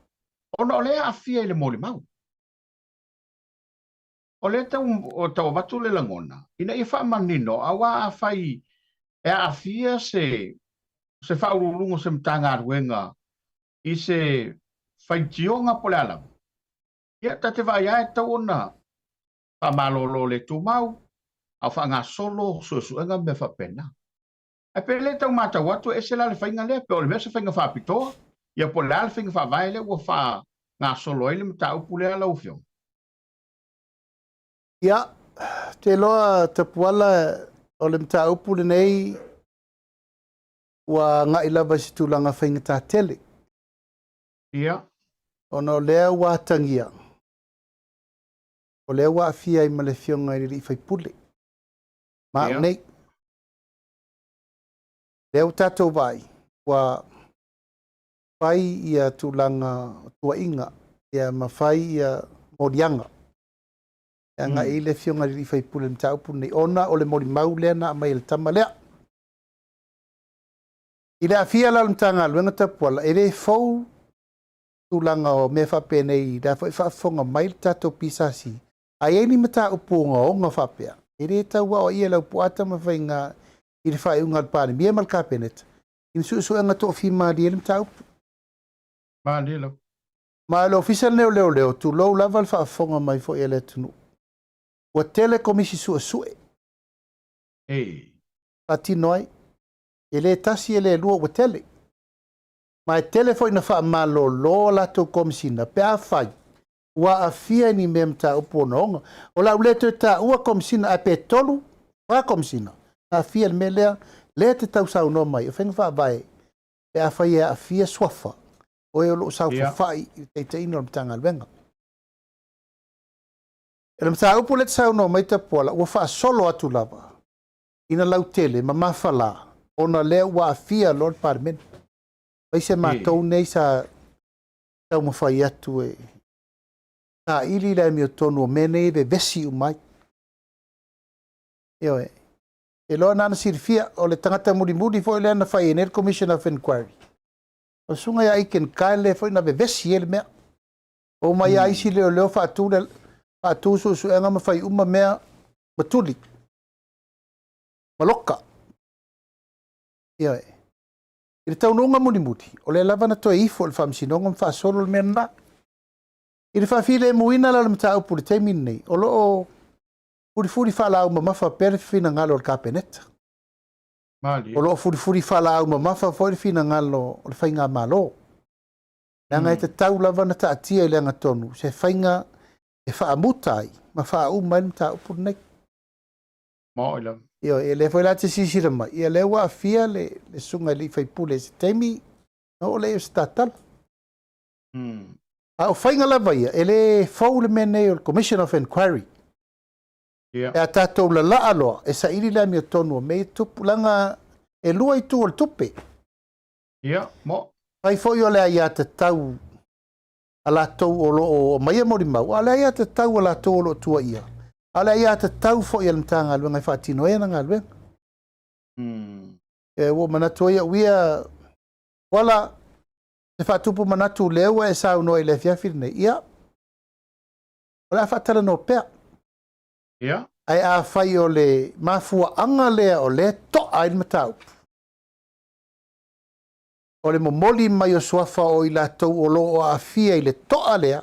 [SPEAKER 1] ona o lea e aafia i le molimau. O lea tau, tau avatu le lagona, ina ia faamanino, aua afai e aafia se, se faauluuluga o se Matagaluega i se faitioga po o le a lava, ia, ta te vaai lava e tatau ona faamalolo le tumau, a o faagasolo suesuega ma mea faapena. Ae pe le tau matau atu e ese la le faiga lea, pe o le mea o se faiga faapitoa, ia po o le a le faiga faavae lea ua faagasolo ai le mataupu lea lau Afioga?
[SPEAKER 2] Ia, ou te iloa Tapuala o le mataupu lenei ua agai lava i se tulaga faigata tele.
[SPEAKER 1] Ia.
[SPEAKER 2] Ona o lea ua atagia, o lea ua aafia ai ma le Afioga i le sui usufono ma au nei. Lea ua tatou vaai, ua fai ia tulaga o tuuaiga ia ma fai ia moliaga e agai ai le Afioga i le sui usufono i le mataupu lenei, ona o le molimau lea na aumai e le tama lea. I le aafia la o le Matagaluega Tapuala, e le fou tulaga o mea faapenei, o la foi e faafofoga mai le tatou PSC, a i ai ni mataupu ogaoga faapea, e le tau aoaia e Laupua Tamafaiga i le faaiuga a le Palemia ma le Kapeneta i ni suesuega toafimalie i le mataupu.
[SPEAKER 1] Malie lava.
[SPEAKER 2] Ma o le Ofisa lenei o Leoleo, tulou lava le faafofoga mai foi a le atunuu, ua tele komisi suesue
[SPEAKER 1] e
[SPEAKER 2] faatino ai, e le tasi e le lua, ua tele. Ma e tele foi na faamalolo a latou komisina pe afai ua aafia i ni mea mataupu ogaoga. O le a ou le toe taua komisina, ae pe 3, 4 komisina na aafia i le mea lea, lea e te tau saunoa mai, o faiga faavae pe afai e aafia suafa o e o lo o saofafai i le taitaiina o le Matagaluega. O le mataupu lea e te saunoa mai Tapuala, ua faasolo atu lava ina lautele ma mafala ona lea ua aafia loa le Palemene. Aemaise matou nei sa taumafai atu e saili le amiotonu o mea nei e vevesi uma ai. Ioe. E iloa na ona silafia, o le tagata mulimuli foi lea na fai ai nei le Commission of Inquiry. O le susuga ia Aiken Kyle lea foi na vevesi ai le mea. Omai lava isi leoleo faatu le faatu suesuega ma fai uma mea ma tuli ma loka. Ioe. I le taunuuga mulimuli, o lea lava na toe ifo i le Faamasinoga ma faasolo le mea lena. I le faafilemuina la o le mataupu i le taimi lenei, o lo o Fulifuli faalaau mamafa pea le finagalo o le Kapeneta.
[SPEAKER 1] Malie.
[SPEAKER 2] O lo o fulifuli faalaau mamafa foi le finagalo o le Faigamalo. Leaga e tatau lava ona taatia i le agatonu se faiga e faamuta ai ma faauma ai le mataupu lenei.
[SPEAKER 1] Maoi lava.
[SPEAKER 2] Ioe, ia lea foi la te silasila mai, ia lea ua aafia le, le susuga i le sui usufono i se taimi, na oo lea o se tatalo. A o faiga lava ia, e le fou le mea nei o le Commission of Inquiry.
[SPEAKER 1] Ia.
[SPEAKER 2] E a tatou lalaa loa, e saili le amiotonu o mea ia tupu, leaga e lua itu o le tupe.
[SPEAKER 1] Ia, mo.
[SPEAKER 2] Fai foi o le aiatatau a latou o lo o aumaia molimau, a o le aiatatau a latou o lo o tuuaia, a o le aiatatau foi a le Matagaluega e faatino ai ana galuega. E, ua ou manatu ai au ia, Tuala, se faatupu manatu lea ua e saunoa i le afiafi lenei, ia, o le a faatalanoa pea.
[SPEAKER 1] Ia.
[SPEAKER 2] Ae afai o le mafuaaga lea o lea e to'a ai le mataupu, o le momoli mai o suafa o i latou o lo o aafia i le to'a lea,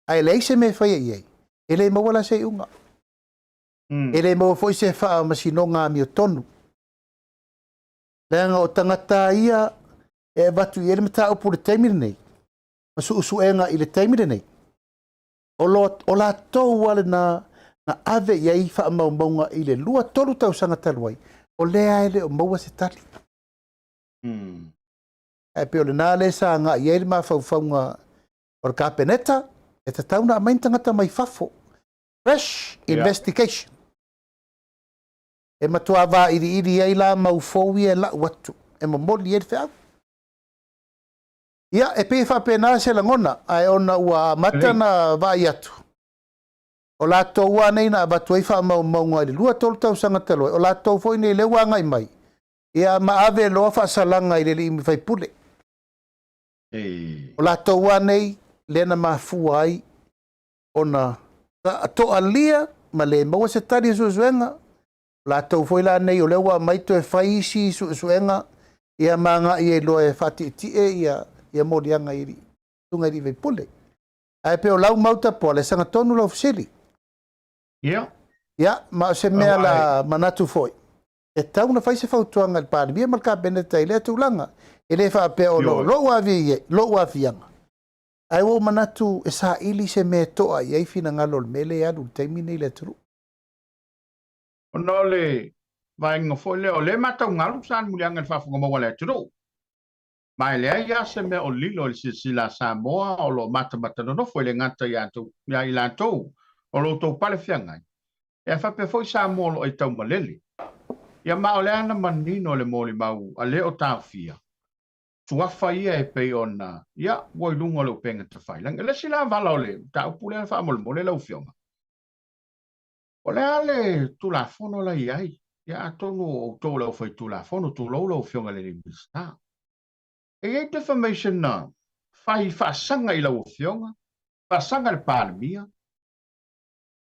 [SPEAKER 2] ae leai se mea e faia i ai, e le maua la se iuga. E le maua foi se faamasinoga amiotonu. Leaga o tagata ia e avatu i ai le mataupu i le taimi lenei, ma suesuega i le taimi lenei, o, lo, o latou lava lena na ave i ai faamaumauga i le 2-3 tausaga talu ai, o lea e le o maua se tali. Ae pei o lena lea sa agai i ai le mafaufauga o le Kapeneta, e tatau ona aumai ni tagata mai fafo, fresh investigation. E matua vailiili ai la mau fou ia e lau atu, e momoli ai le feau. Ia, e pei e faapena se lagona, ae ona ua amata ona vaai atu, o latou lava nei na avatu ai faamaumauga i le 2-3 tausaga talu ai, o latou foi nei lea ua agai mai, ia ma ave loa faasalaga i le alii faipule. O latou lava nei lea na mafua ai ona toalia ma le maua se tali o suesuega. O latou foi la nei o lea ua aumai toe fai isi suesuega ia ma agai ai loa e faatietie ia, ia moliaga i alii, susuga i alii faipule. Ae pei o lau mau tapuala e sagatonu lau fesili.
[SPEAKER 1] Ia.
[SPEAKER 2] Ia, ma o se mea la manatu foi, e tatau ona fai se fautuaga i le Palemia ma le Kapeneta i lea tulaga. E le faapea o lou lou aafiaga, ae ua ou manatu e saili se mea e to'a i ai finagalo o le mea lea e alu i le taimi lenei i le atunuu.
[SPEAKER 1] Ona o le vaega foi lea, o lea e matau galu sa le muliaga i le faafofoga maua a le atunuu. Ma e leai lava se mea o lilo i le silasila a Samoa o lo o matamata nonofo e le gata ia i latou o lo outou pale feagai, ae faapea foi Samoa o lo o aitau malele. Ia ma o le a na manino le molimau a le o taofia suafa ia e pei ona, ia, ua i luga o le upega tafailagi. O le isi la vala o le mataupu lea faamolemole lau Afioga, o le a le Tulafono la i ai? Ia atonu o outou o le aufaitulafono, tulou lau Afioga i le Minisita. E i ai defamation na fai faasaga i lau Afioga, faasaga i le Palemia,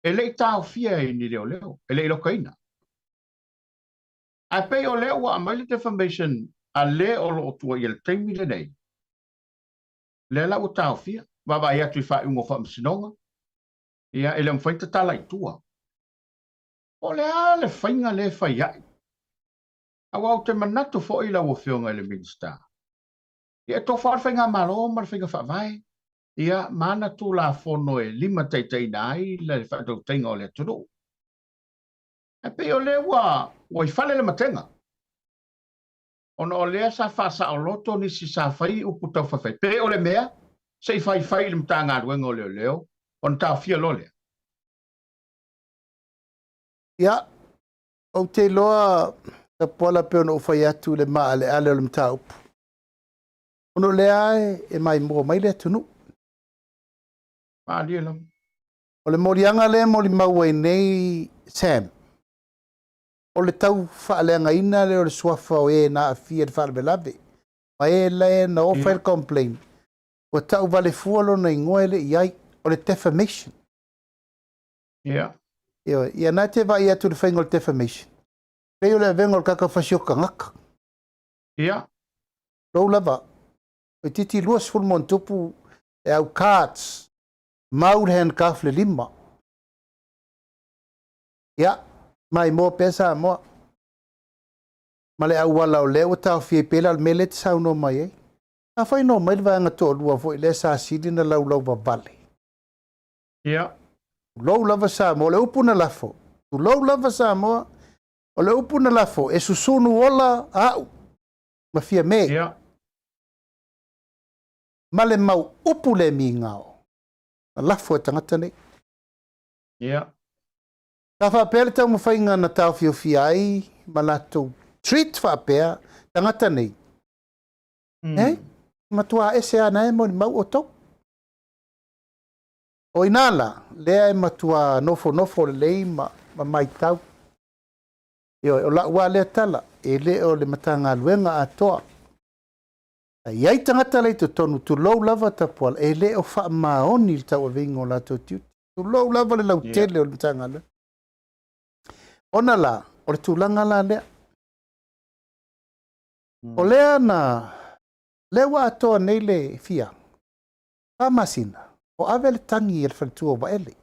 [SPEAKER 1] e le i taofia e ni leoleo, e le i lokaina. Ae pei o lea ua aumai le defamation a le o lo o tuuaia i le taimi lenei, lea la ua taofia. Vaavaai atu i faaiuga o faamasinoga, ia e le o mafai ona tatala i tua. Po o le a le faiga lea e fai ai? Aua ou te manatu foi lau Afioga i le Minisita, ia e tofa lava le faigamalo ma le faiga faavae, ia ma ana Tulafono e limataitaiina ai le faatautaiga o le atunuu. Ae pei o lea ua ua i fale le matega, ona o lea sa faasaoloto nisi sa fai upu taufaifai. Pe o le mea, se i faifai i le Matagaluega o Leoleo ona taofia loa lea.
[SPEAKER 2] Ia, ou te iloa, Tapuala, pei ona ou fai atu i le maaleale o le mataupu, ona o lea e maimoa mai le atunuu.
[SPEAKER 1] Malie lava.
[SPEAKER 2] O le moliaga lea e molimau ai nei Sam, o le tau faaleagaina lea o le suafa o e na aafia i le faalavelave, ma e lea na ofa ai le complaint, ua tau vale fua lona igoa e le i ai, o le defamation.
[SPEAKER 1] Ia.
[SPEAKER 2] Ioe, ia na te vaai atu i le faiga o le defamation, pei o le avega o le tagata fasioti tagata.
[SPEAKER 1] Ia.
[SPEAKER 2] Lou lava, toeitiiti 20 ma ona tupu e au cards, mau le handcuff le lima. Ia, maimoa pea Samoa. Ma le auala o lea ua taofia ai pei la o le mea lea e te saunoa mai ai. Afai na omai le vaega toalua foi lea sa sili na laulau vavale.
[SPEAKER 1] Ia.
[SPEAKER 2] Tulou lava Samoa, o le upu na lafo. Tulou lava Samoa, o le upu na lafo, e susunu ola au ma Fiame.
[SPEAKER 1] Ia.
[SPEAKER 2] Ma le mau upu le migao na lafo e tagata nei.
[SPEAKER 1] Ia.
[SPEAKER 2] Sa faapea le taumafaiga na taofiofia ai ma latou treat faapea tagata nei. Eh? Matua ese lava na e molimau outou. O ina la, lea e matua nofonofo lelei ma, ma maitau. Ioe, o lau lava lea tala, e le o le Matagaluega atoa. A i ai tagata la i totonu, tulou lava Tapuala, e le o faamaoni le tauaveina o latou tiute. Tulou lava le lautele o le Matagaluega. Ona la, o le tulaga la lea. O lea na, lea ua atoa nei le fia, 4 masina, o ave le tagi a le faletua o Vaele.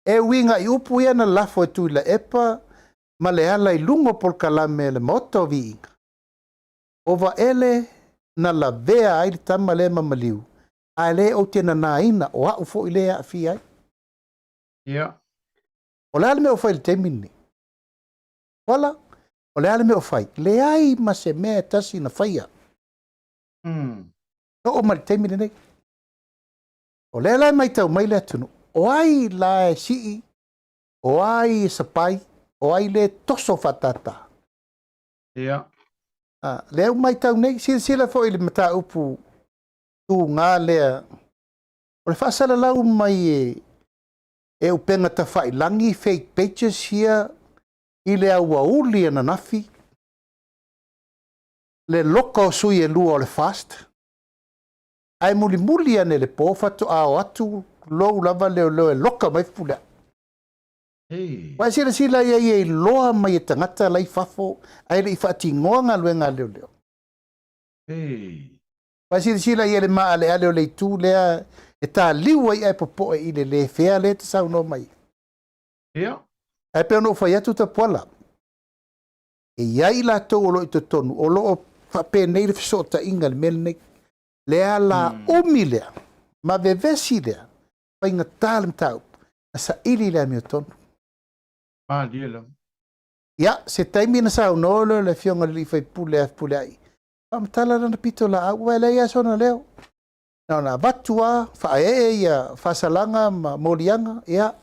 [SPEAKER 2] E uiga i upu ia na lafo e Tuilaepa ma Leala i luga o polokalame a le Maota o Viiga, o Vaele na lavea ai le tama lea ma maliu, ae le ou te nanaina o au foi lea e aafia ai. O le a le mea o fai i le taimi lenei? Uala, o le a le mea o fai? Leai ma se mea e tasi na faia. Oo mai le taimi lenei. O lea la e matau mai le atunuu, o ai la e sii, o ai e sapai, o ai le toso faatata. Ah, lea ua matau nei, silasila foi i le mataupu tuga lea, o le faasalalau mai e, e upega tafailagi, fake pages ia, i le auauli ananafi, le loka o sui e lua o le FAST, ae mulimuli ane le po faatoa o atu lou lava leoleo e loka mai Fepuleai. Ua e silasila i ai e iloa mai e tagata la i fafo ae le i faatinoa galuega a leoleo. Ua e silasila i ai le maaleale o le itu lea e taliu ai ae popoe i le le fea lea e te saunoa mai ai. Ae pei ona ou fai atu Tapuala, e i ai i latou o lo o i totonu o lo o faapenei le fesootaiga i le mea lenei. Le ala umi lea ma vevesi lea, faigata le mataupu, na saili i le amiotonu.
[SPEAKER 1] Malie lava.
[SPEAKER 2] Ia, se taimi na saunoa lea o le afioga i le alii faipule ia Fepuleai, faamatala lana pitolaau, aua e leai lava sona leo. Na ona avatu lava, faaee ia faasalaga ma moliaga, ia,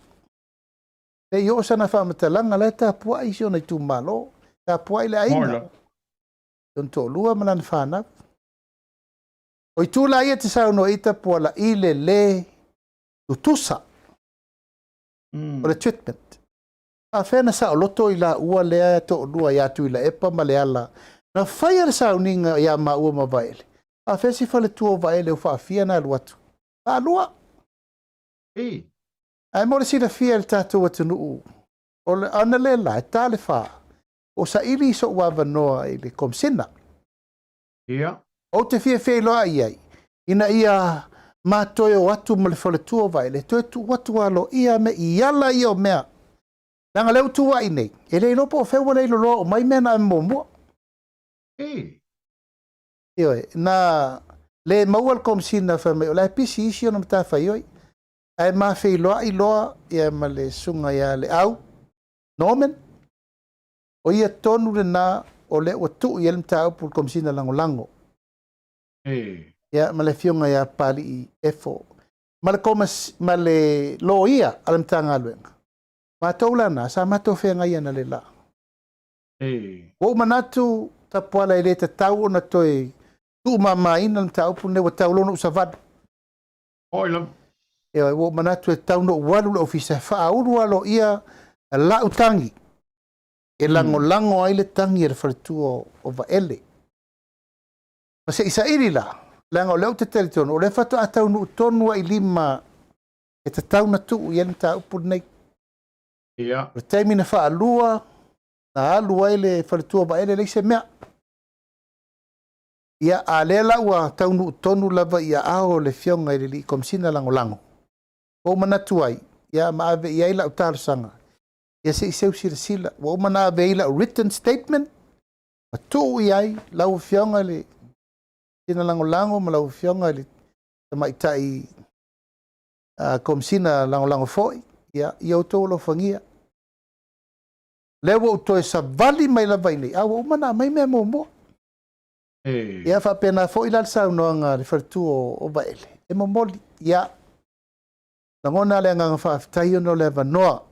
[SPEAKER 2] le i oo sana faamatalaga, la e tapuai si ona itumalo, tapuai le aiga, lona toalua ma lana fanau. O itu la ia e te saunoa i Tapuala i le lē tutusa o le treatment. Faafefea na saoloto i laua lea e toalua ia Tuilaepa ma Leala na faia le sauniga ia maua ma Vaele? Faafefea si faletua o Vaele o faafia na alu atu? Faalua. Ae mo le silafia e le tatou atunuu, o le ana le la e ta le fa, o saili i so'u avanoa i le Komesina. Ou te fia feiloai i ai, ina ia ma toe o atu ma le faletua o Vaele, toe tuu atu aloaia me i ala ia o mea. Leaga lea ua tuuai nei, e le iloa po o fea ua le iloloa o mai mea na ave muamua. Ioe, na le maua le Komesina fai mai o la e pisi isi ona matafaioi, ae ma feiloai loa ia ma le susuga ia Leau Norman, o ia tonu lena o lea ua tuu i ai le mataupu i le Komesina Lagolago. Ia, ma le afioga ia Papalii Efo, ma le, ma le loia a le Matagaluega. Matou la na, sa matou feagai ana le la. Ua ou manatu, Tapuala, e le tatau ona toe tuumamaina le mataupu lenei, ua tau loa ona ou savali.
[SPEAKER 1] Oi lava.
[SPEAKER 2] Ioe, ua ou manatu e tatau ona ou alu i le ofisa e faaulu aloaia lau tagi e lagolago ai le tagi a le faletua o Vaele. Ma se i saili la, leaga o lea ou te talitonu, o lea faatoa taunuu tonu ai i lima e tatau ona tuu i ai le mataupu lenei. O le taimi na faalua, na alu ai le faletua o Vaele, leai se mea. Ia, a lea la ua taunuu tonu lava i aao o le afioga i le alii Komesina Lagolago, ua ou manatu ai, ia, ma ave i ai lau talosaga, ia se i seu silasila. Ua uma ona ave i ai lau written statement, ma tuu i ai lau Afioga i le Sina Lagolago ma lau Afioga i le Tamaitai Komesina Lagolago foi, ia, ia outou alofagia. Lea ua ou toe savali mai lava i inei, a ua uma ona aumai mea muamua. Ia faapena foi la le saunoaga a le faletua o Vaele, e momoli. Ia, lagona le agaga faafetai ona o le avanoa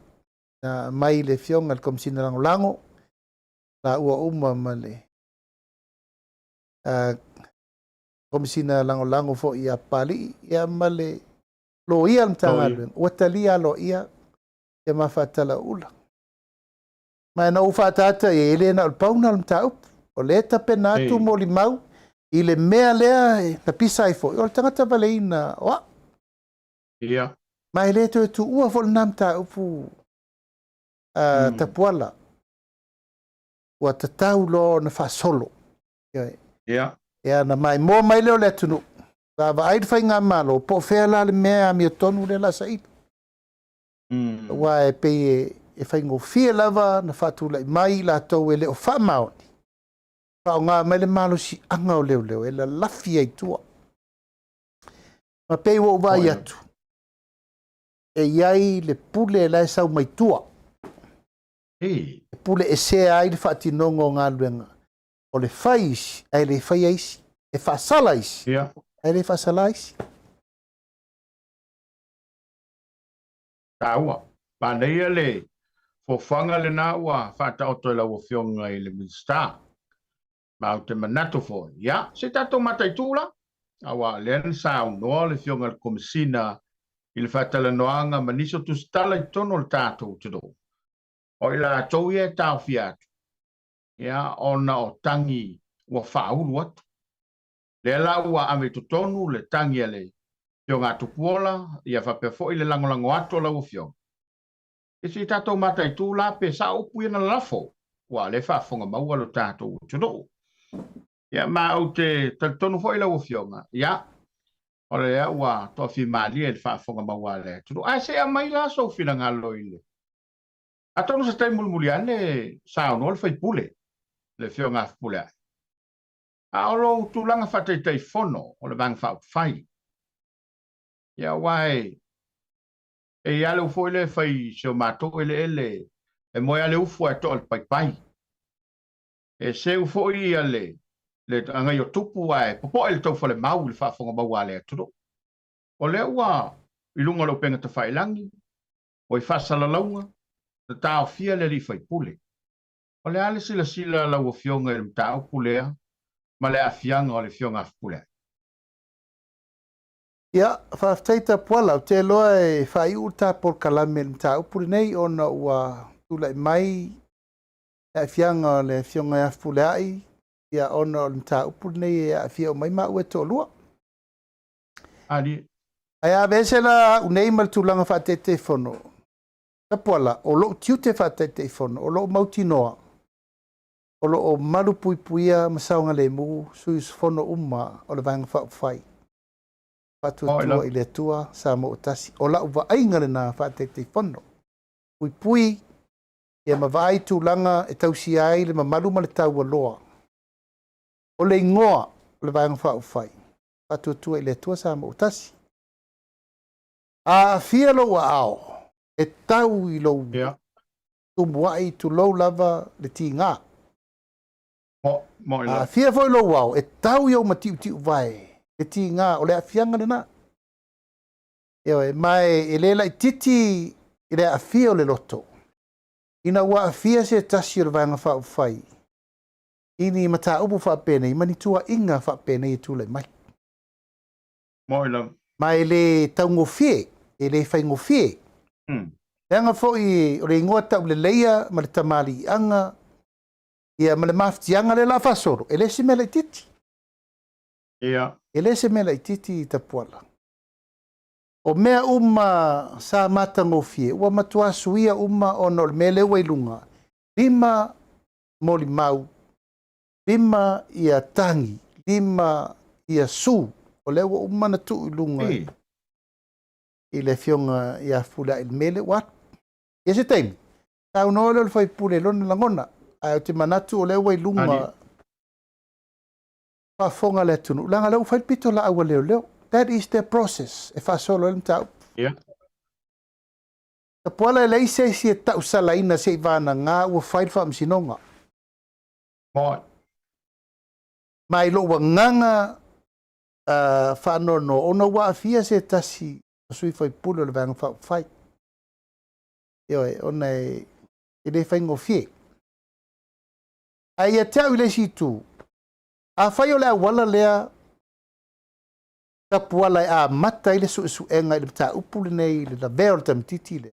[SPEAKER 2] na aumai i le Afioga i le Komesina Lagolago, laua uma ma le Komesina Lagolago foi ia Papalii, ia ma le Loia o le Matagaluega, ua talia aloaia ia ma faatalauula. Ma na ou faaataata i ai, e le na o le pau lena o le mataupu. O lea e tapena atu molimau i le mea lea na pisa ai foi, o le tagata valeina o au. Ma e le toe tuua foi lena mataupu Tapuala. Ua tatau loa ona faasolo. Ia, na maimoa mai lea o le atunuu, vaavaai le faigamalo, po o fea la le mea amiotonu lea o le a saili. Aua e pei e faigofie lava na faatulai mai i latou e le o faamaoni, faaaoga mai le malosiaga o leoleo e lalafi ai i tua. Ma pei ua ou vaai atu, e i ai le pule la e sau mai tua. E pule esea ai le faatinoga o galuega, o le fai isi ae le faia isi, e faasala isi ae le faasala isi.
[SPEAKER 1] Taua. Manaia le fuafuaga lena ua faataoto e lau Afioga i le Minisita. Ma ou te manatu foi, ia, se i tatou mataitu la, aua o lea na saunoa le Afioga i le Komesina i le faatalanoaga ma nisi o tusitala i totonu o le tatou atunuu, o i latou ia e taofia atu, ia, ona o tagi ua faaulu atu. Lea la ua ave i totonu le tagi a le Afioga a Tupuola, ia faapea foi le lagolago atu a lau Afioga. Ia se i tatou mataitu la pe sao upu ia na lalafo, aua o lea e faafofoga maua lo tatou atunuu. Ia ma ou te talitonu foi lau Afioga, ia, o lea ua toafimalie i le faafofoga maua a le atunuu. Ae se i aumai la sou finagalo i le Atonu se taimi mulimuli ane saunoa le sui usufono, le Afioga a Fepuleai. A o lou tulaga faa-Taitaifono o le Vaega Faaupufai, ia aua e i ai lava le upu foi lea e fai i si o matou eleele, e moe lava le ufu ae toa le paipai. E seu foi le agai o tupu ae popoe le taufalemau i le faafofoga maua a le atunuu. O lea ua i luga o le upega tafailagi, ua i faasalalauga, na taofia le alii faipule. O le a le silasila a lau Afioga i le mataupu lea ma le aafiaga o le Afioga a Fepuleai?
[SPEAKER 2] Ia, faafetai Tapuala. Ou te iloa e faaiu le ta polokalame i le mataupu lenei ona ua tulai mai le aafiaga o le Afioga ia Fepuleai, ia ona o le mataupu lenei e aafia uma ai maua e toalua.
[SPEAKER 1] Alie.
[SPEAKER 2] Ae aveese la au nei ma le tulaga faa-Taitaifono, Tapuala, o lou tiute faa-Taitaifono, o lou mautinoa, o lo o malupuipuia ma saogalemu sui usufono uma o le Vaega Faaupufai. Faatuatua i le Atua Samoa ua tasi. O lau vaaiga lena faa-Taitaifono. Puipui ia ma vaai tulaga e tausia ai le mamalu ma le taualoa o le igoa o le Vaega Faaupufai. Faatuatua i le Atua Samoa ua tasi. A aafia lou aao, e tau i lou tumuai, tulou lava le tiga. A aafia foi lou ao, e tau i ou matiutiuvae le tiga, o le aafiaga lena. Ioe, ma e le laitiiti i le aafia o le loto, ina ua aafia se tasi o le Vaega Faaupufai i ni mataupu faapenei ma ni tuuaiga faapenei e tulai mai. Ma e le taugofie, e le faigofie. Leaga foi o le igoa tauleleia ma le tamaliiaga ia ma le mafatiaga lea o le a faasolo, e le o se mea laitiiti. E le o se mea laitiiti Tapuala. O mea uma sa matagofie, ua matua suia uma ona o le mea lea ua i luga, 5 molimau, 5 ia tagi, 5 ia su, o lea ua uma ona tuu i luga. i le Afioga ia Fepuleai i le mea lea ua alu. Ia se taimi, saunoa lea o le sui usufono i lona lagona, ae ou te manatu o lea ua i luga faafofoga le atunuu, leaga o lea ua fai le pitolaau a leoleo. That is the process e faasolo ai le mataupu.
[SPEAKER 1] Yeah.
[SPEAKER 2] Tapuala e leai se isi e tausalaina se i vanaga ua fai le faamasinoga.
[SPEAKER 1] Moi.
[SPEAKER 2] Ma i lou agaga uh, faanoanoa ona ua aafia se tasi o sui faipule o le Vaega Faaupufai. Ioe, ona e, e le faigofie. Ae ia te au i le isi itu, afai o le auala lea tapuala e amata ai le suesuega i le mataupu lenei i le lavea o le tamaitiiti lea,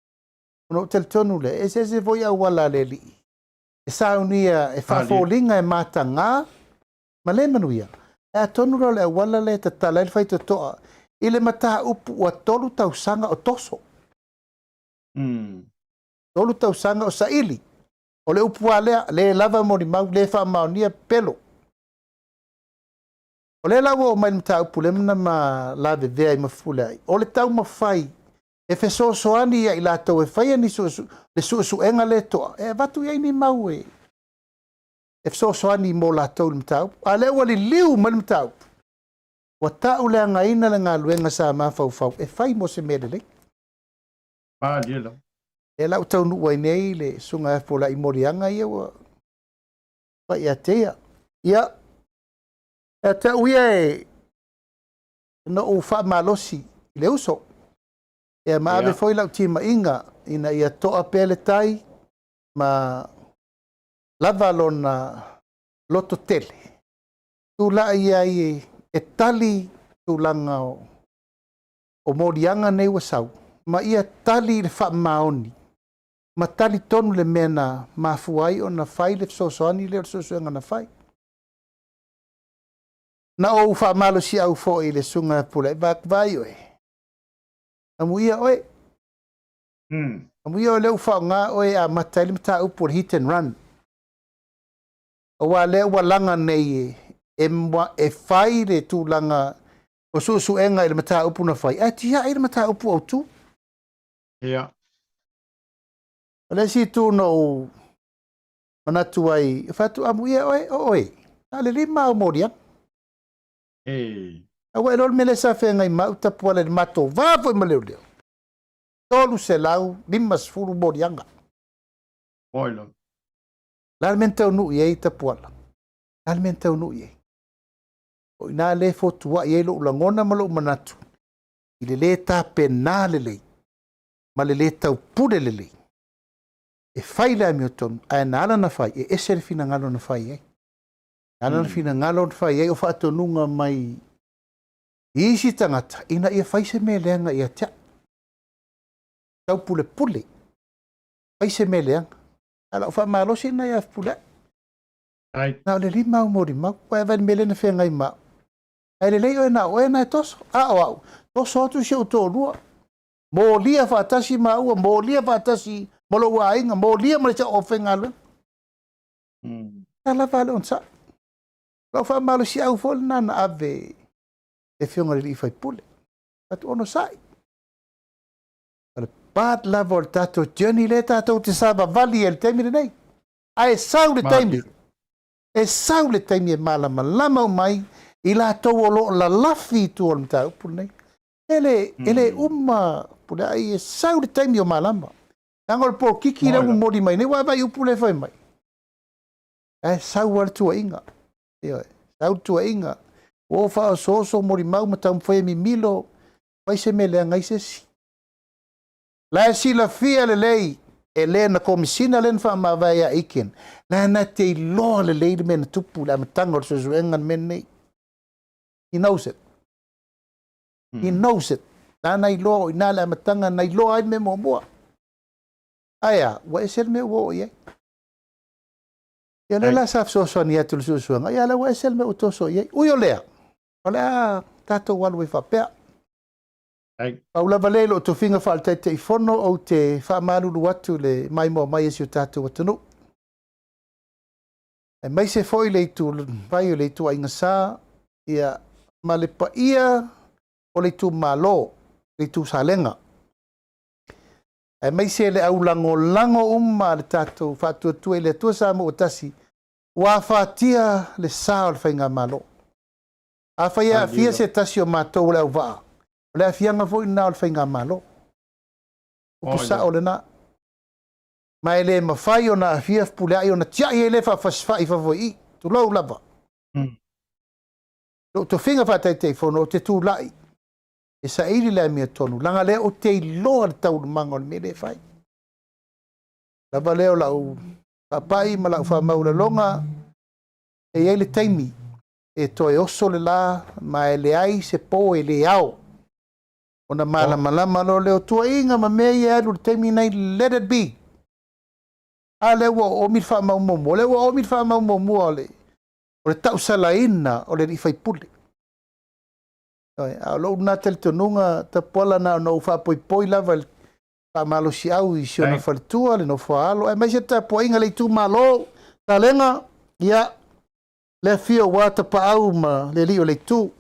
[SPEAKER 2] ona ou talitonu lea, e eseese foi auala a le alii e saunia e faafoliga e mataga ma le manuia. E atonu la o le auala lea e tatala ai le faitotoa i le mataupu ua 3 tausaga o toso. 3 tausaga o saili. O le upu lava lea, le lava molimau, le faamaonia, pelo. O lea la ua oo mai le mataupu lea na ma lavevea ai ma Fepuleai, o le taumafai e fesoasoani ia i latou e faia ni suesu, le suesuega lea toa, e avatu i ai ni mau e, e fesoasoani mo latou i le mataupu. A lea ua liliu mai le mataupu, ua tauleagaina le galuega sa mafaufau e fai mo se mea lelei.
[SPEAKER 1] Malie lava.
[SPEAKER 2] Lea la ua taunuu ai nei le Susuga ia Fepuleai i moliaga ia ua fai ia te ia. Ia, ia te au ia e na ou faamalosi i le uso. Ia ma ave foi lau timaiga ina ia toa pea le tai ma lava lona loto tele. Tulai ai e tali tulaga o moliaga nei ua sau, ma ia tali i le faamaoni, ma tali tonu le mea na mafua ai ona fai le fesoasoani lea o le suesuega na fai. Na ou faamalosiau foi i le Susuga ia Pule, vaai oe, amuia oe, amuia oe lea ua faaaoga oe e amata ai le mataupu o le hit and run. Aua lea ua laga nei e, e fai le tulaga o suesuega i le mataupu na fai, ae tiai le mataupu autu.
[SPEAKER 1] Ia.
[SPEAKER 2] O le isi itu na ou manatu ai, e fai atu, amuia oe, o oe, na o le 5 au moliaga.
[SPEAKER 1] E.
[SPEAKER 2] Aua e iloa le mea lea sa feagai ma au tapuala i le matou va foi ma leoleo. 350 moliaga.
[SPEAKER 1] Oi lava.
[SPEAKER 2] Le a le mea na taunuu i ai tapuala? Le a le mea na taunuu i ai? O i ina lea e fotuai ai lou lagona ma lou manatu i le lē tapena lelei ma le lē taupule lelei e fai le amiotonu, ae na ala ona fai, e ese le finagalo na fai ai. Na ala ona finagalo na fai ai o faatonuga mai i isi tagata ina ia fai se mea leaga ia te au. Taupulepule, fai se mea leaga. Ae o lau faamalosi lena ia Fepuleai.
[SPEAKER 1] Ai.
[SPEAKER 2] Na o le 5 au molimau, ua e vaai i le mea lea na feagai ma au. Ae lelei oe na o oe na e toso. A o au, toso atu si ou toalua. Molia faatasi maua, molia faatasi ma lou aiga, molia ma le isi aufaigaluega. Ta lava le onosai. Lau faamalosiau foi lena na ave le afioga i le alii faipule. Atu onosai. O le part lava o le tatou journey lea tatou te savavali ai i le taimi lenei. Ae sau le taimi, e sau le taimi e malamalama uma ai i latou o lo o lalafi i tua o le mataupu lenei. E le, e le uma, Puleai, e sau le taimi o malama. Leaga o le polokiki lea ua momoli mai nei, ua vaai upu lea e fai mai. Ae sau lava le tuuaiga. Ioe, sau le tuuaiga. Ua faaosooso molimau ma taumafai e mimilo, fai se mea leaga ai se isi. La e silafia lelei e le na Komesina lea na faamavae ia Aiken, la na te iloa lelei le mea na tupu i le amataga o le suesuega le mea lenei. He knows it. He knows it. La na iloa o i ina le amataga na iloa ai le mea muamua. Ae a, ua ese le mea ua oo i ai. Ia lea la sa fesoasoani atu i le suesuega, ia lea ua ese le mea ua toso i ai. Ui o lea, o le a tatou alu ai faapea. Pau lava lea i lou tofiga faale-Taitaifono, ou te faamalulu atu i le maimoa mai a si o tatou atunuu, aemaise foi le ituvai o le ituaiga sa, ia, ma le paia o le itumalo. Le Itu Salega, aemaise le aulagolago uma a le tatou Faatuatua i le Atua Samoa ua Tasi, ua afatia le sa o le Faigamalo. Afai e aafia se tasi o matou o le auvaa, o le aafiaga foi lena o le Faigamalo. Upu sao lena. Ma e le mafai ona aafia Fepuleai ona tiai ai lea faafasifai i fafo i i. Tulou lava. Lou tofiga faa-Taitaifono, ou te tulai e saili le amiotonu, leaga lea ou te iloa le taualumaga o le mea lea e fai. Lava lea o lau faapai ma lau faamaualaloga, e i ai le taimi e toe oso le la ma e leai se po e le ao ona malamalama loa lea o tuuaiga ma mea ia e alu i le taimi lenei, let it be. A lea ua oomi le faamau muamua, lea ua oomi le faamau muamua o le, o le tausalaina o le alii faipule. A o lou lena talitonuga, Tapuala, na ona ou faapoipoi lava i le faamalosiau i si ona faletua, le nofo a alo, aemaise le tapuaiga a le itumalo, Salega, ia, le afio aua Tapaau ma le alii o le itu.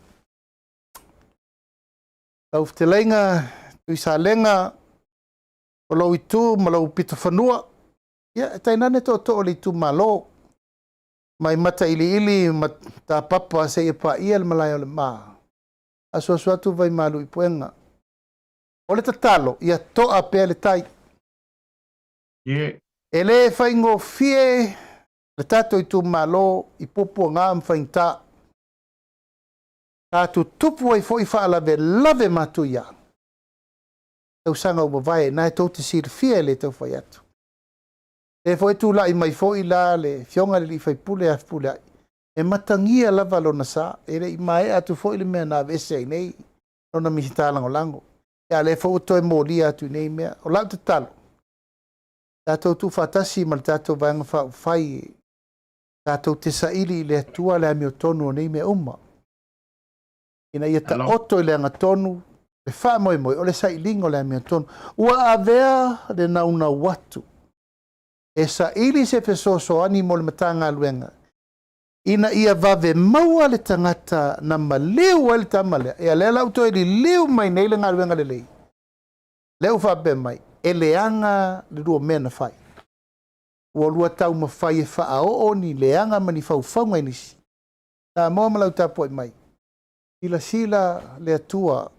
[SPEAKER 2] Lau fetalaiga Tuisalega, o lou itu ma lou pitofanua, ia, e tainane tootoo o le itumalo, mai Matailiili ma Tapapa seia paia le malae o le Ma, asuasu atu vaimalu i puega. O le tatalo, ia toa pea le tai. E le faigofie le tatou itumalo i puapuaga ma faigata. Sa tutupu ai foi faalavelave matuia tausaga ua mavae, na e tou te silafia e le tau fai atu. Lea foi e tulai mai foi la le afioga i le sui usufono ia Fepuleai, e matagia lava lona sa, e le i maea atu foi le mea na aveese ai nei lona Minisita Lagolago. Ia a lea foi ua toe molia atu i nei mea. O lau tatalo, tatou tuufaatasi ma le tatou Vaega Faaupufai, tatou te saili i le Atua le amiotonu o nei mea uma, ina ia taoto i le agatonu le faamoemoe o le sailiga o le amiotonu. Ua avea le naunau atu e saili se fesoasoani mo le Matagaluega ina ia vave maua le tagata na maliu ai le tama lea. Ia lea la ua toe liliu mai nei le galuega lelei. Lea ua faapea mai, e leaga le lua mea na fai. Ua lua taumafai e faaoo ni leaga ma ni faufauga i nisi. Samoa ma lau tapuai mai, silasila le Atua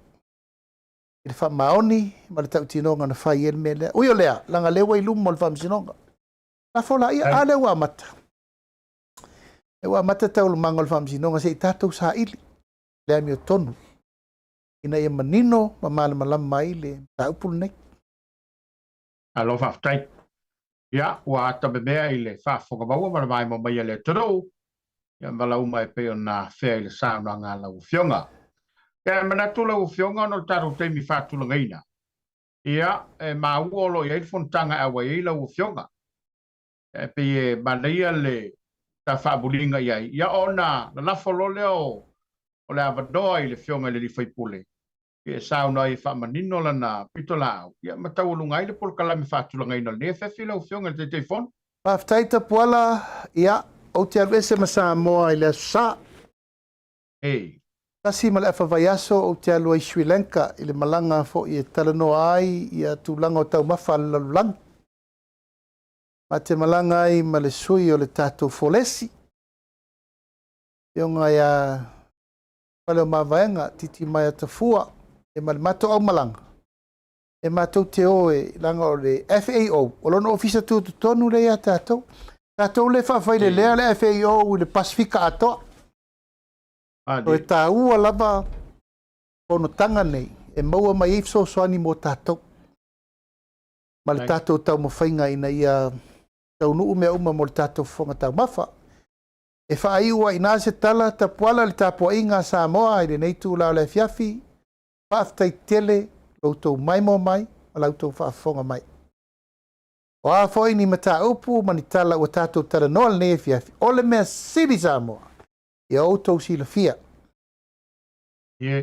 [SPEAKER 2] i le faamaoni ma le tautinoga na fai ai le mea lea. Ui o lea, leaga lea ua i luma o le faamasinoga. Lafo laia, a lea ua amata. Lea ua amata taualumaga o le faamasinoga se i tatou saili le amiotonu ina ia manino ma malamalama ai le mataupu lenei.
[SPEAKER 1] Malo faafetai. Ia, ua atamemea i le faafofoga maua ma le maimoa mai a le atunuu, ia ma lauma e pei ona afea i le saunoaga a lau Afioga. Ia, e manatu lau Afioga ona o le tatou taimi faatulagaina, ia, e maua o lo o i ai le fonotaga e auai ai lau Afioga. Ia, e pei e manaia le ta faamuliga i ai, ia ona lalafo loa lea o le avanoa i le Afioga i le sui usufono e saunoa ai e faamanino lana pitolaau, ia ma taualuga ai le polokalame faatulagaina o lenei afiafi lau Afioga i le Taitaifono.
[SPEAKER 2] Faafetai Tapuala, ia, ou te alu ese ma Samoa i le Aso Sa.
[SPEAKER 1] Ei.
[SPEAKER 2] 1.5 vaiaso ou te alu ai i Sri Lanka i le malaga foi e talanoa ai ia tulaga o taumafa a le lalolagi. Ma te malaga ai ma le sui o le tatou Folesi, Afioga ia Faleomavaega, Titimaea Tafua, e ma le matou aumalaga, e matou te o e, leaga o le FAO, o lona ofisa tutotonu lea ia tatou. Tatou lea e faafailelea le FAO i le Pasefika atoa. O e taua lava fonotaga nei e maua mai ai fesoasoani mo tatou ma le tatou taumafaiga ina ia taunuu mea uma mo le tatou fofoga taumafa. E faaiu ai i ina se tala tapuala i le tapuaiga a Samoa i lenei itula o le afiafi, faafetai tele lo outou maimoa mai ma la outou faafofoga mai. O a foi ni mataupu ma ni tala ua tatou talanoa lenei afiafi, o le mea sili Samoa, ia outou silafia.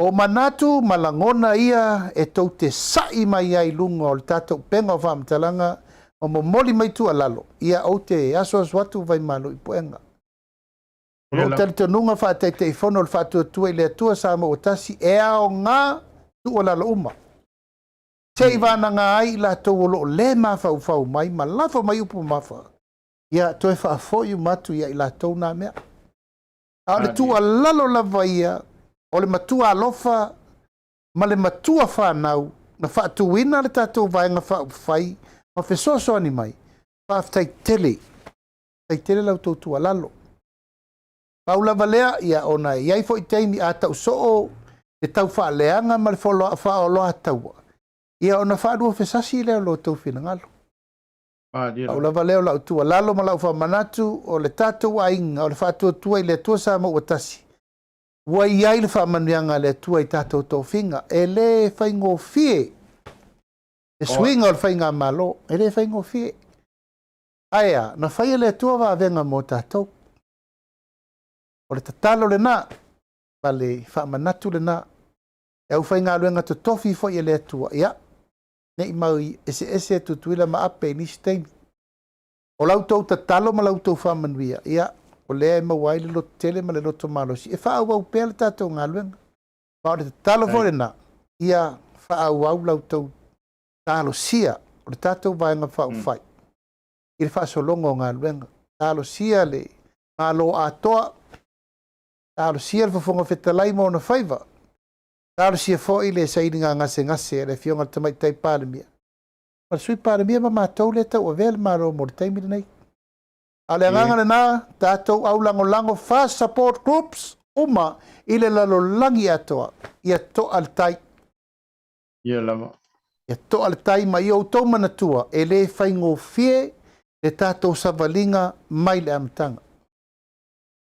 [SPEAKER 2] O manatu ma lagona ia e tou te sa'i mai ai i luga o le tatou upega o faamatalaga ma momoli mai tuualalo, ia ou te asuasu atu vaimalu i puega. O lou talitonuga faa-Taitaifono o le Faatuatua i le Atua Samoa ua Tasi, e aoga tuualalo uma. Se i vanaga ai i latou o lo o le mafaufau mai ma lafo mai upu mamafa, ia toe faafoi uma atu ia i latou na mea. A o le tuualalo lava ia o le matua alofa ma le matua fanau na faatuina le tatou Vaega Faaupufai ma fesoasoani mai, faafetai tele, faafetai tele la outou tuualalo. Pau lava lea, ia ona e i ai foi taimi a tau soo le tau faaleaga ma le faaoloataua, ia ona faaluafesasi lea o lo outou finagalo. Pau lava lea o lau tuualalo ma lau faamanatu, o le tatou aiga o le Faatuatua i le Atua Samoa ua Tasi, ua i ai le faamanuiaga a le Atua i tatou tofiga. E le faigofie le suiga o le faigamalo, e le faigofie. Ae a, na fai e le Atua vavega mo tatou. O le tatalo lena ma le faamanatu lena. E aufaigaluega totofi foi e le Atua, ia, ne i mau eseese Tutuila ma Ape i nisi taimi. O la outou tatalo ma la outou faamanuia, ia, o lea e maua ai le lototele ma le loto malosi e faaauau pea le tatou galuega. Ma o le tatalo foi lena, ia faaauau la outou talosia o le tatou Vaega Faaupufai i le faasologa o galuega. Talosia le Malo atoa, talosia le Fofoga Fetalai ma ona faiva, talosia foi le sailiga gasegase a le Afioga i le Tamaitai Palemia ma le Sui Palemia ma matou lea e tauavea le Malo mo le taimi lenei. A o le agaga lena, tatou aulagolago fast support groups uma i le lalolagi atoa, ia to'a le tai.
[SPEAKER 1] Ia lava.
[SPEAKER 2] Ia to'a le tai ma ia outou manatua e le faigofie le tatou savaliga mai le amataga.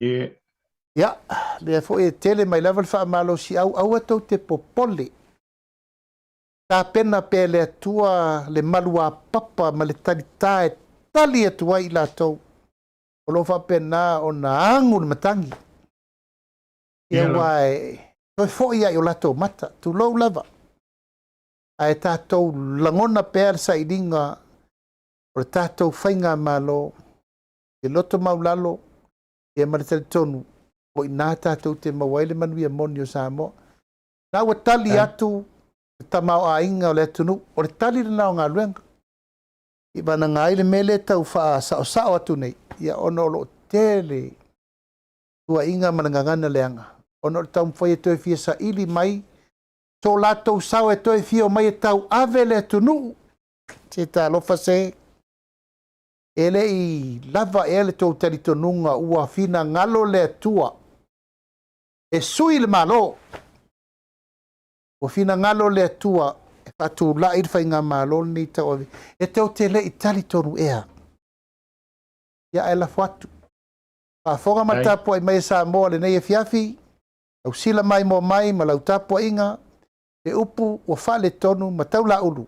[SPEAKER 2] Ia, lea foi e tele mai lava le faamalosiau, aua tou te popole. Tapena pea e le Atua le maluapapa ma le talitā e tali atu ai i latou o lo o faapena ona agu le matagi. Ia aua e toe foi lava i o latou mata, tulou lava. Ae tatou lagona pea le sailiga o le tatou faigamalo i le loto maulalo ia ma le talitonu o i ina tatou te maua ai le manuia moni o Samoa. Na ua tali atu le tamaoaiga o le atunuu, o le tali lena o galuega. I vanaga ai le mea lea e tau faasaosao atu nei, ia ona o lo o tele tuuaiga ma le gagana leaga, ona o le taumafai e toe fia saili mai so latou sao e toe fia omai e tauave le atunuu. Se talofa se, e le i lava ea le tou talitonuga ua finagalo le Atua e sui le Malo, ua finagalo le Atua e faatulai le faigamalo lenei tauave, e tou te le i talitonu ea. Ia ae lafo atu. Faafofoga ma tapuai mai e Samoa lenei afiafi, lau sila maimoa mai ma lau tapuaiga, le upu ua faaletonu ma taulaulu,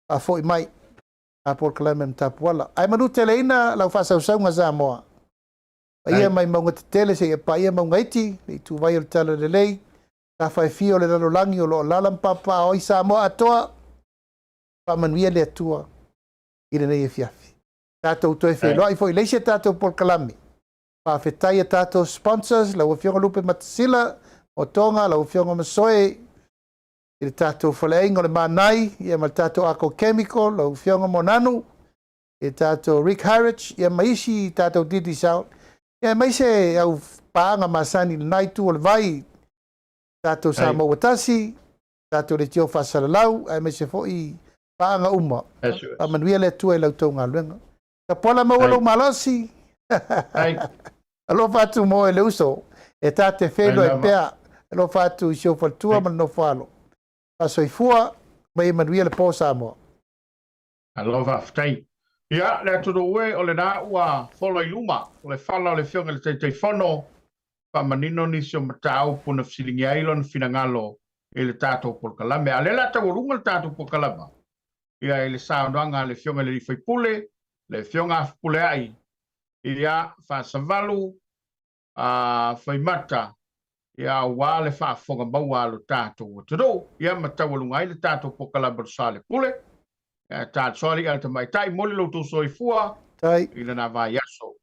[SPEAKER 2] faafoi mai a polokalame ma tapuala. Ae manuteleina lau faasausauga Samoa. Paia mai mauga tetele seia paia mauga iti, le ituvai o le talalelei, tafa e fia o le lalolagi o lo o alaala ma papaaao ai Samoa atoa, faamanuia le Atua i lenei afiafi. Tatou toe feiloai foi i le isi a tatou polokalame. Faafetai a tatou sponsors, lau Afioga Lupe Matasila, Otoga, lau Afioga Masoe, i le tatou faleaiga o le Manai, ia ma le tatou Ako Chemical, lau Afioga Monanu, i le tatou Rick Harwich, ia ma isi tatou Digicel, ia aemaise au paaga masani i lena itu o le vai, tatou Samoa ua tasi, tatou leitio faasalalau, aemaise foi paaga uma. Faamanuia le Atua i la outou galuega. Tapuala maua lou malosi. Alofa atu mo oe le uso, e ta te feiloai pea. Alofa atu i si ou faletua ma le nofo alo. Faasoifua ma ia manuia le po Samoa.
[SPEAKER 1] Malo faafetai. Ia, le atunuu e, o lena ua fola i luma o le fala o le Afioga i le Taitaifono, faamanino nisi o mataupu na fesiligia ai lona finagalo i le tatou polokalame. A o lea o le a taualuga le tatou polokalama, ia, i le saunoaga a le Afioga i le sui usufono, le Afioga a Fepuleai, ia, Faasavalu, a Faimata, ia, aua le faafofoga maua a lo tatou atunuu, ia, ma taualuga ai le tatou polokalame o le Sa o le Pule. Ia, talosoa alii a le tamaitai, momoli lo outou soifua i lena vaiaso.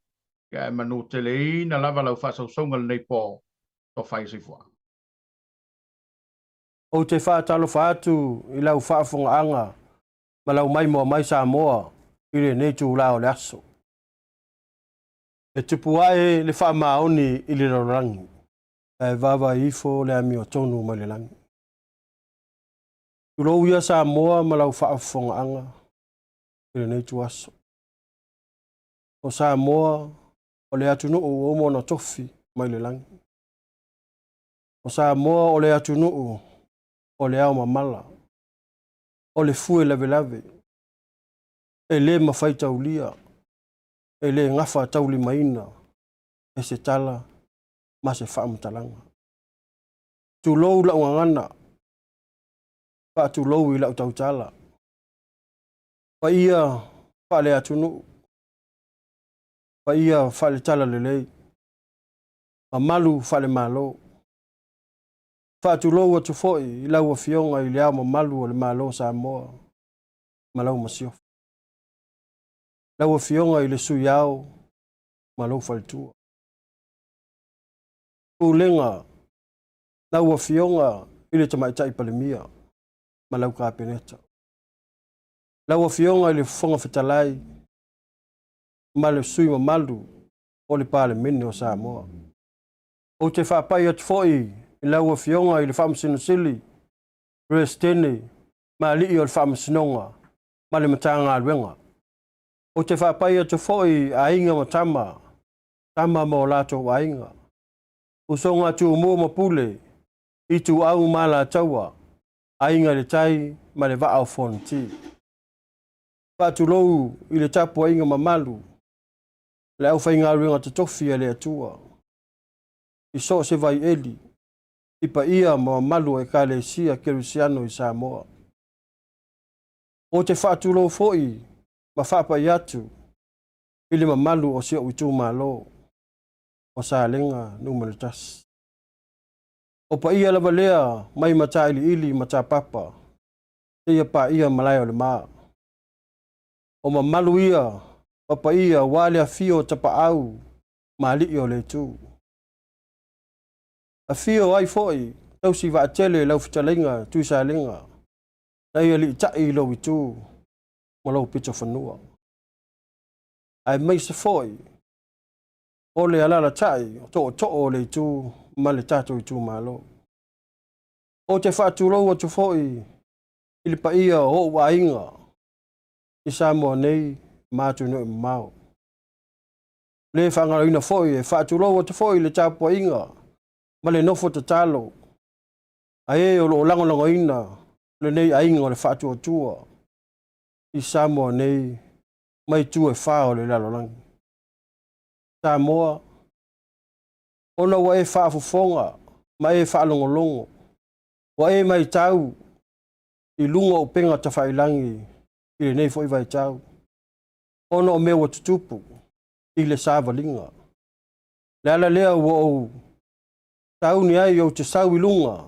[SPEAKER 1] Ia, e manuteleina lava lau faasausauga lenei po, tofa i soifua.
[SPEAKER 3] Ou te faatalofa atu i lau faafofogaaga ma lau maimoa mai Samoa i lenei itula o le aso. E tupu ae le faamaoni i le lalolagi, ae vaavaai ifo le amiotonu mai le lagi. Tulou ia Samoa ma lau faafofogaaga i lenei ituaso. O Samoa o le atunuu ua uma ona tofi mai le lagi. O Samoa o le atunuu o le ao mamala, o le fue lavelave, e le mafai taulia, e le gafa taulimaina e se tala ma se faamatalaga. Tulou lau gagana, faatulou i lau tautala, paia faale-atunuu, paia faale-talalelei, mamalu faale-Malo. Faatulou atu foi i lau Afioga i Le Ao Mamalu o le Malo o Samoa ma lau Masiofo. Lau Afioga i le Sui Ao ma lou faletua. Pulega lau Afioga i le Tamaitai Palemia ma lau Kapeneta. Lau Afioga i le Fofoga Fetalai ma le sui mamalu o le Palemene o Samoa. Ou te faapai atu foi i lau Afioga i le Faamasino Sili, Peresetene ma Alii o le Faamasinoga ma le Matagaluega. Ou te faapai atu foi i aiga ma tama, tama ma o latou aiga, usoga a Tumua ma Pule, Ituau ma Alataua, Aiga i le Tai ma le Vaa o Fonoti. Faatulou i le tapuaiga mamalu le aufaigaluega totofi a le Atua i so o se vaieli i paia ma mamalu o Ekalesia Kerisiano i Samoa. Ou te faatulou foi ma faapai atu i le mamalu o si ou itumalo o Salega Nu.1. O paia lava lea mai Matailiili ma Tapapa seia paia Malae-o-le-Ma. O mamalu ia ma paia aua le afio o Tapaau ma Alii o le Itu. Afio ai foi Tausivaatele lau fetalaiga Tuisalega na e aliitai i lou itu ma lou pitofanua. Aemaise foi o le alalatai o tootoo o le itu ma le tatou itumalo. Ou te faatulou atu foi i le paia o ou aiga i Samoa nei ma atunuu e mamao. Le faagaloina foi e faatulou atu foi i le tapuaiga ma le nofo tatalo a e o lo o lagolagoina lenei aiga o le faatuatua i Samoa nei ma itu e fa o le lalolagi. Samoa, ona ua e faafofoga ma e faalogologo, ua e matau i luga o upega tafailagi i lenei foi vaitau, ona o mea ua tutupu i le savaliga. O le ala lea ua ou sauni ai ou te sau i luga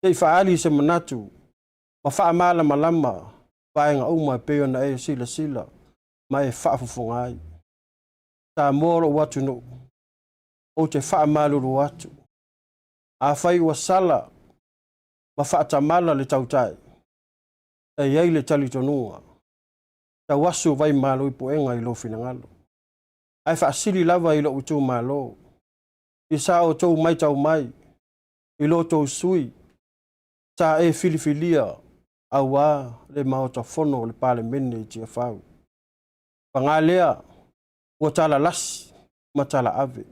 [SPEAKER 3] se i faaali se manatu ma faamalamalama vaega uma e pei ona e silasila ma e faafofoga ai. Samoa o lou atunuu, ou te faamalulu atu. Afai ua sala ma faatamala le tautai, e i ai le talitonuga, tauasu vaimalo i puega i lou finagalo. Ae faasili lava i lou itumalo, i sa outou matau mai, i lo outou sui sa e filifilia aua le Maota Fono o le Palemene i Tiafau. Paga lea, ua talalasi ma talaave,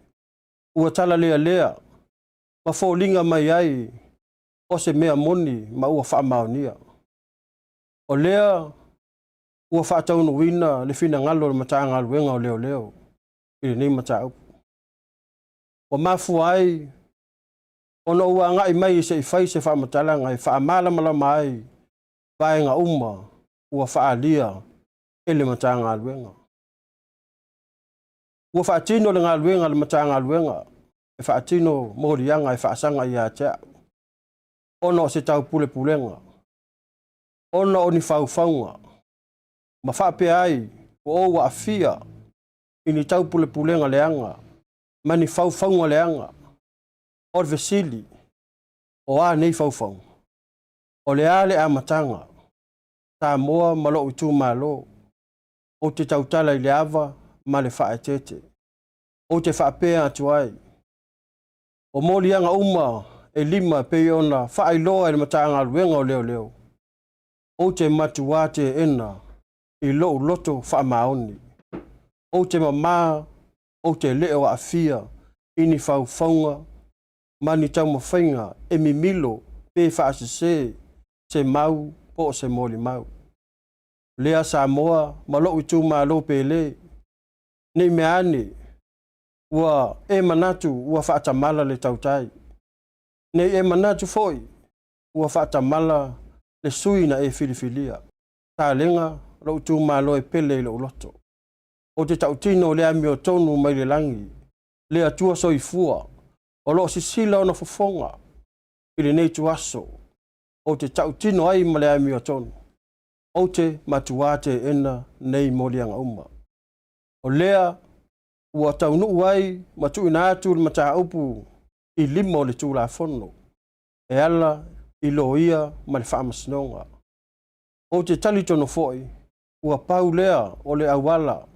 [SPEAKER 3] ua talalealea ma foliga mai ai o se mea moni ma ua faamaonia. O lea ua faataunuuina le finagalo o le Matagaluega o Leoleo i lenei mataupu. Ua mafua ai ona ou agai mai se i fai se faamatalaga e faamalamalama ai vaega uma ua faaalia e le Matagaluega. Ua faatino le galuega a le Matagaluega e faatino moliaga e faasaga ia te au, ona o se taupulepulega, ona o ni faufauga, ma faapea ai ua ou aafia i ni taupulepulega leaga ma ni faufauga leaga. O le fesili, o a nei faufauga? O le a le amataga, Samoa ma lou itumalo, ou te tautala i le ava ma le faaeteete. Ou te faapea atu ai, o moliaga uma e lima e pei ona faailoa e le Matagaluega o Leoleo, ou te matuā teena i lou loto faamaoni. Ou te mamā, ou te le o aafia i ni faufauga ma ni taumafaiga e mimilo pe faasese se mau po o se molimau. Lea Samoa ma lou itumalo pele, ne i mea ane ua e manatu ua faatamala le tautai, ne i e manatu foi ua faatamala le sui na e filifilia. Salega lou itumalo e pele i lou loto. Ou te tautino le amiotonu mai le lagi, le Atua soifua, o lo o sisila ona fofoga i lenei ituaso, ou te tautino ai ma le amiotonu, ou te matuā teena nei moliaga uma. O lea ua taunuu ai ma tuuina atu le mataupu i lima o le Tulafono e ala i loia ma le Faamasinoga. Ou te talitonu foi ua pau lea o le auala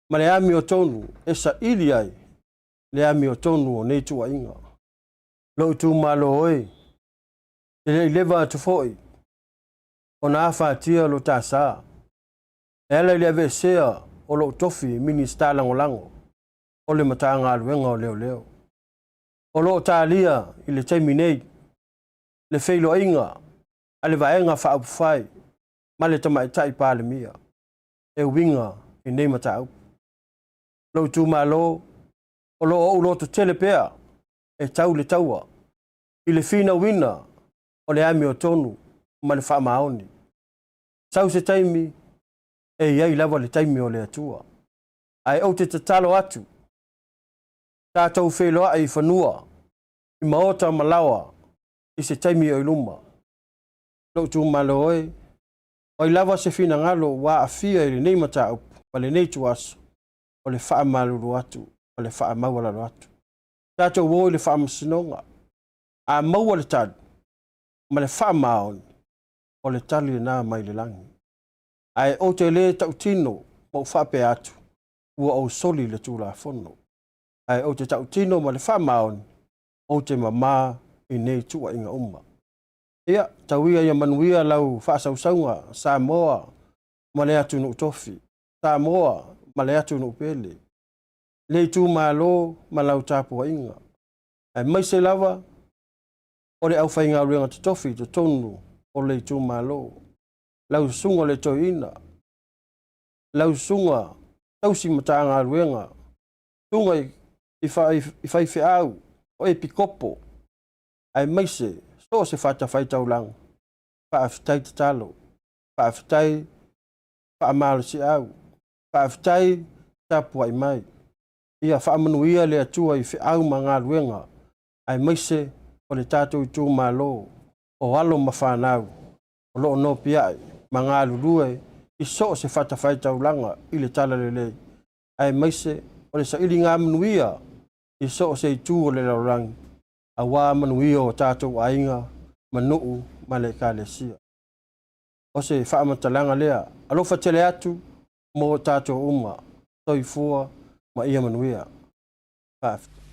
[SPEAKER 3] ma le amiotonu e saili ai le amiotonu o nei tuuaiga. Lou itumalo e, e le i leva atu foi ona afatia lo ta sa e ala i le aveesea o lou tofi Minisita Lagolago o le Matagaluega o Leoleo. O lo o talia i le taimi nei le feiloaiga a le Vaega Faaupufai ma le Tamaitai Palemia e uiga i nei mataupu. Lou itumalo, o lo o ou lototele pea e tau le taua i le finauina o le amiotonu ma le faamaoni. Sau se taimi, e i ai lava le taimi o le Atua. Ae ou te tatalo atu, tatou feiloai i fanua, i maota ma laoa i se taimi o i luma. Lou itumalo e, o ai lava se finagalo ua aafia i lenei mataupu ma lenei ituaso, o le faamalulu atu ma le faamaualalo atu. Tatou o i le faamasinoga, a maua le tali ma le faamaoni, o le tali lena mai le lagi. Ae ou te le tautino ma ou faapea atu, ua ou soli le Tulafono. Ae ou te tautino ma le faamaoni, ou te mamā i nei tuuaiga uma. Ia, tau ia ia manuia lau faasausauga, Samoa ma le atunuu tofi, Samoa ma le atunuu pele, le itumalo ma lau tapuaiga, aemaise lava o le aufaigaluega totofi i totonu o le itumalo, lau susuga le toeaina, lau susuga tausi Matagaluega, susuga i faifeau, o epikopo, aemaise so o se fatafaitaulaga, faafetai tatalo, faafetai faamalosiau, faafetai tapuai mai. Ia faamanuia le Atua i feau ma galuega, aemaise o le tatou itumalo o alo ma fanau o lo o nopiai ma galulue i so o se fatafaitaulaga i le Talalelei, aemaise o le sailiga manuia i so o se itu o le lalolagi, aua manuia o tatou aiga ma nuu ma le Ekalesia. O se faamatalaga lea, alofa tele atu mo tatou uma. Soifua ma ia manuia. Faafetai.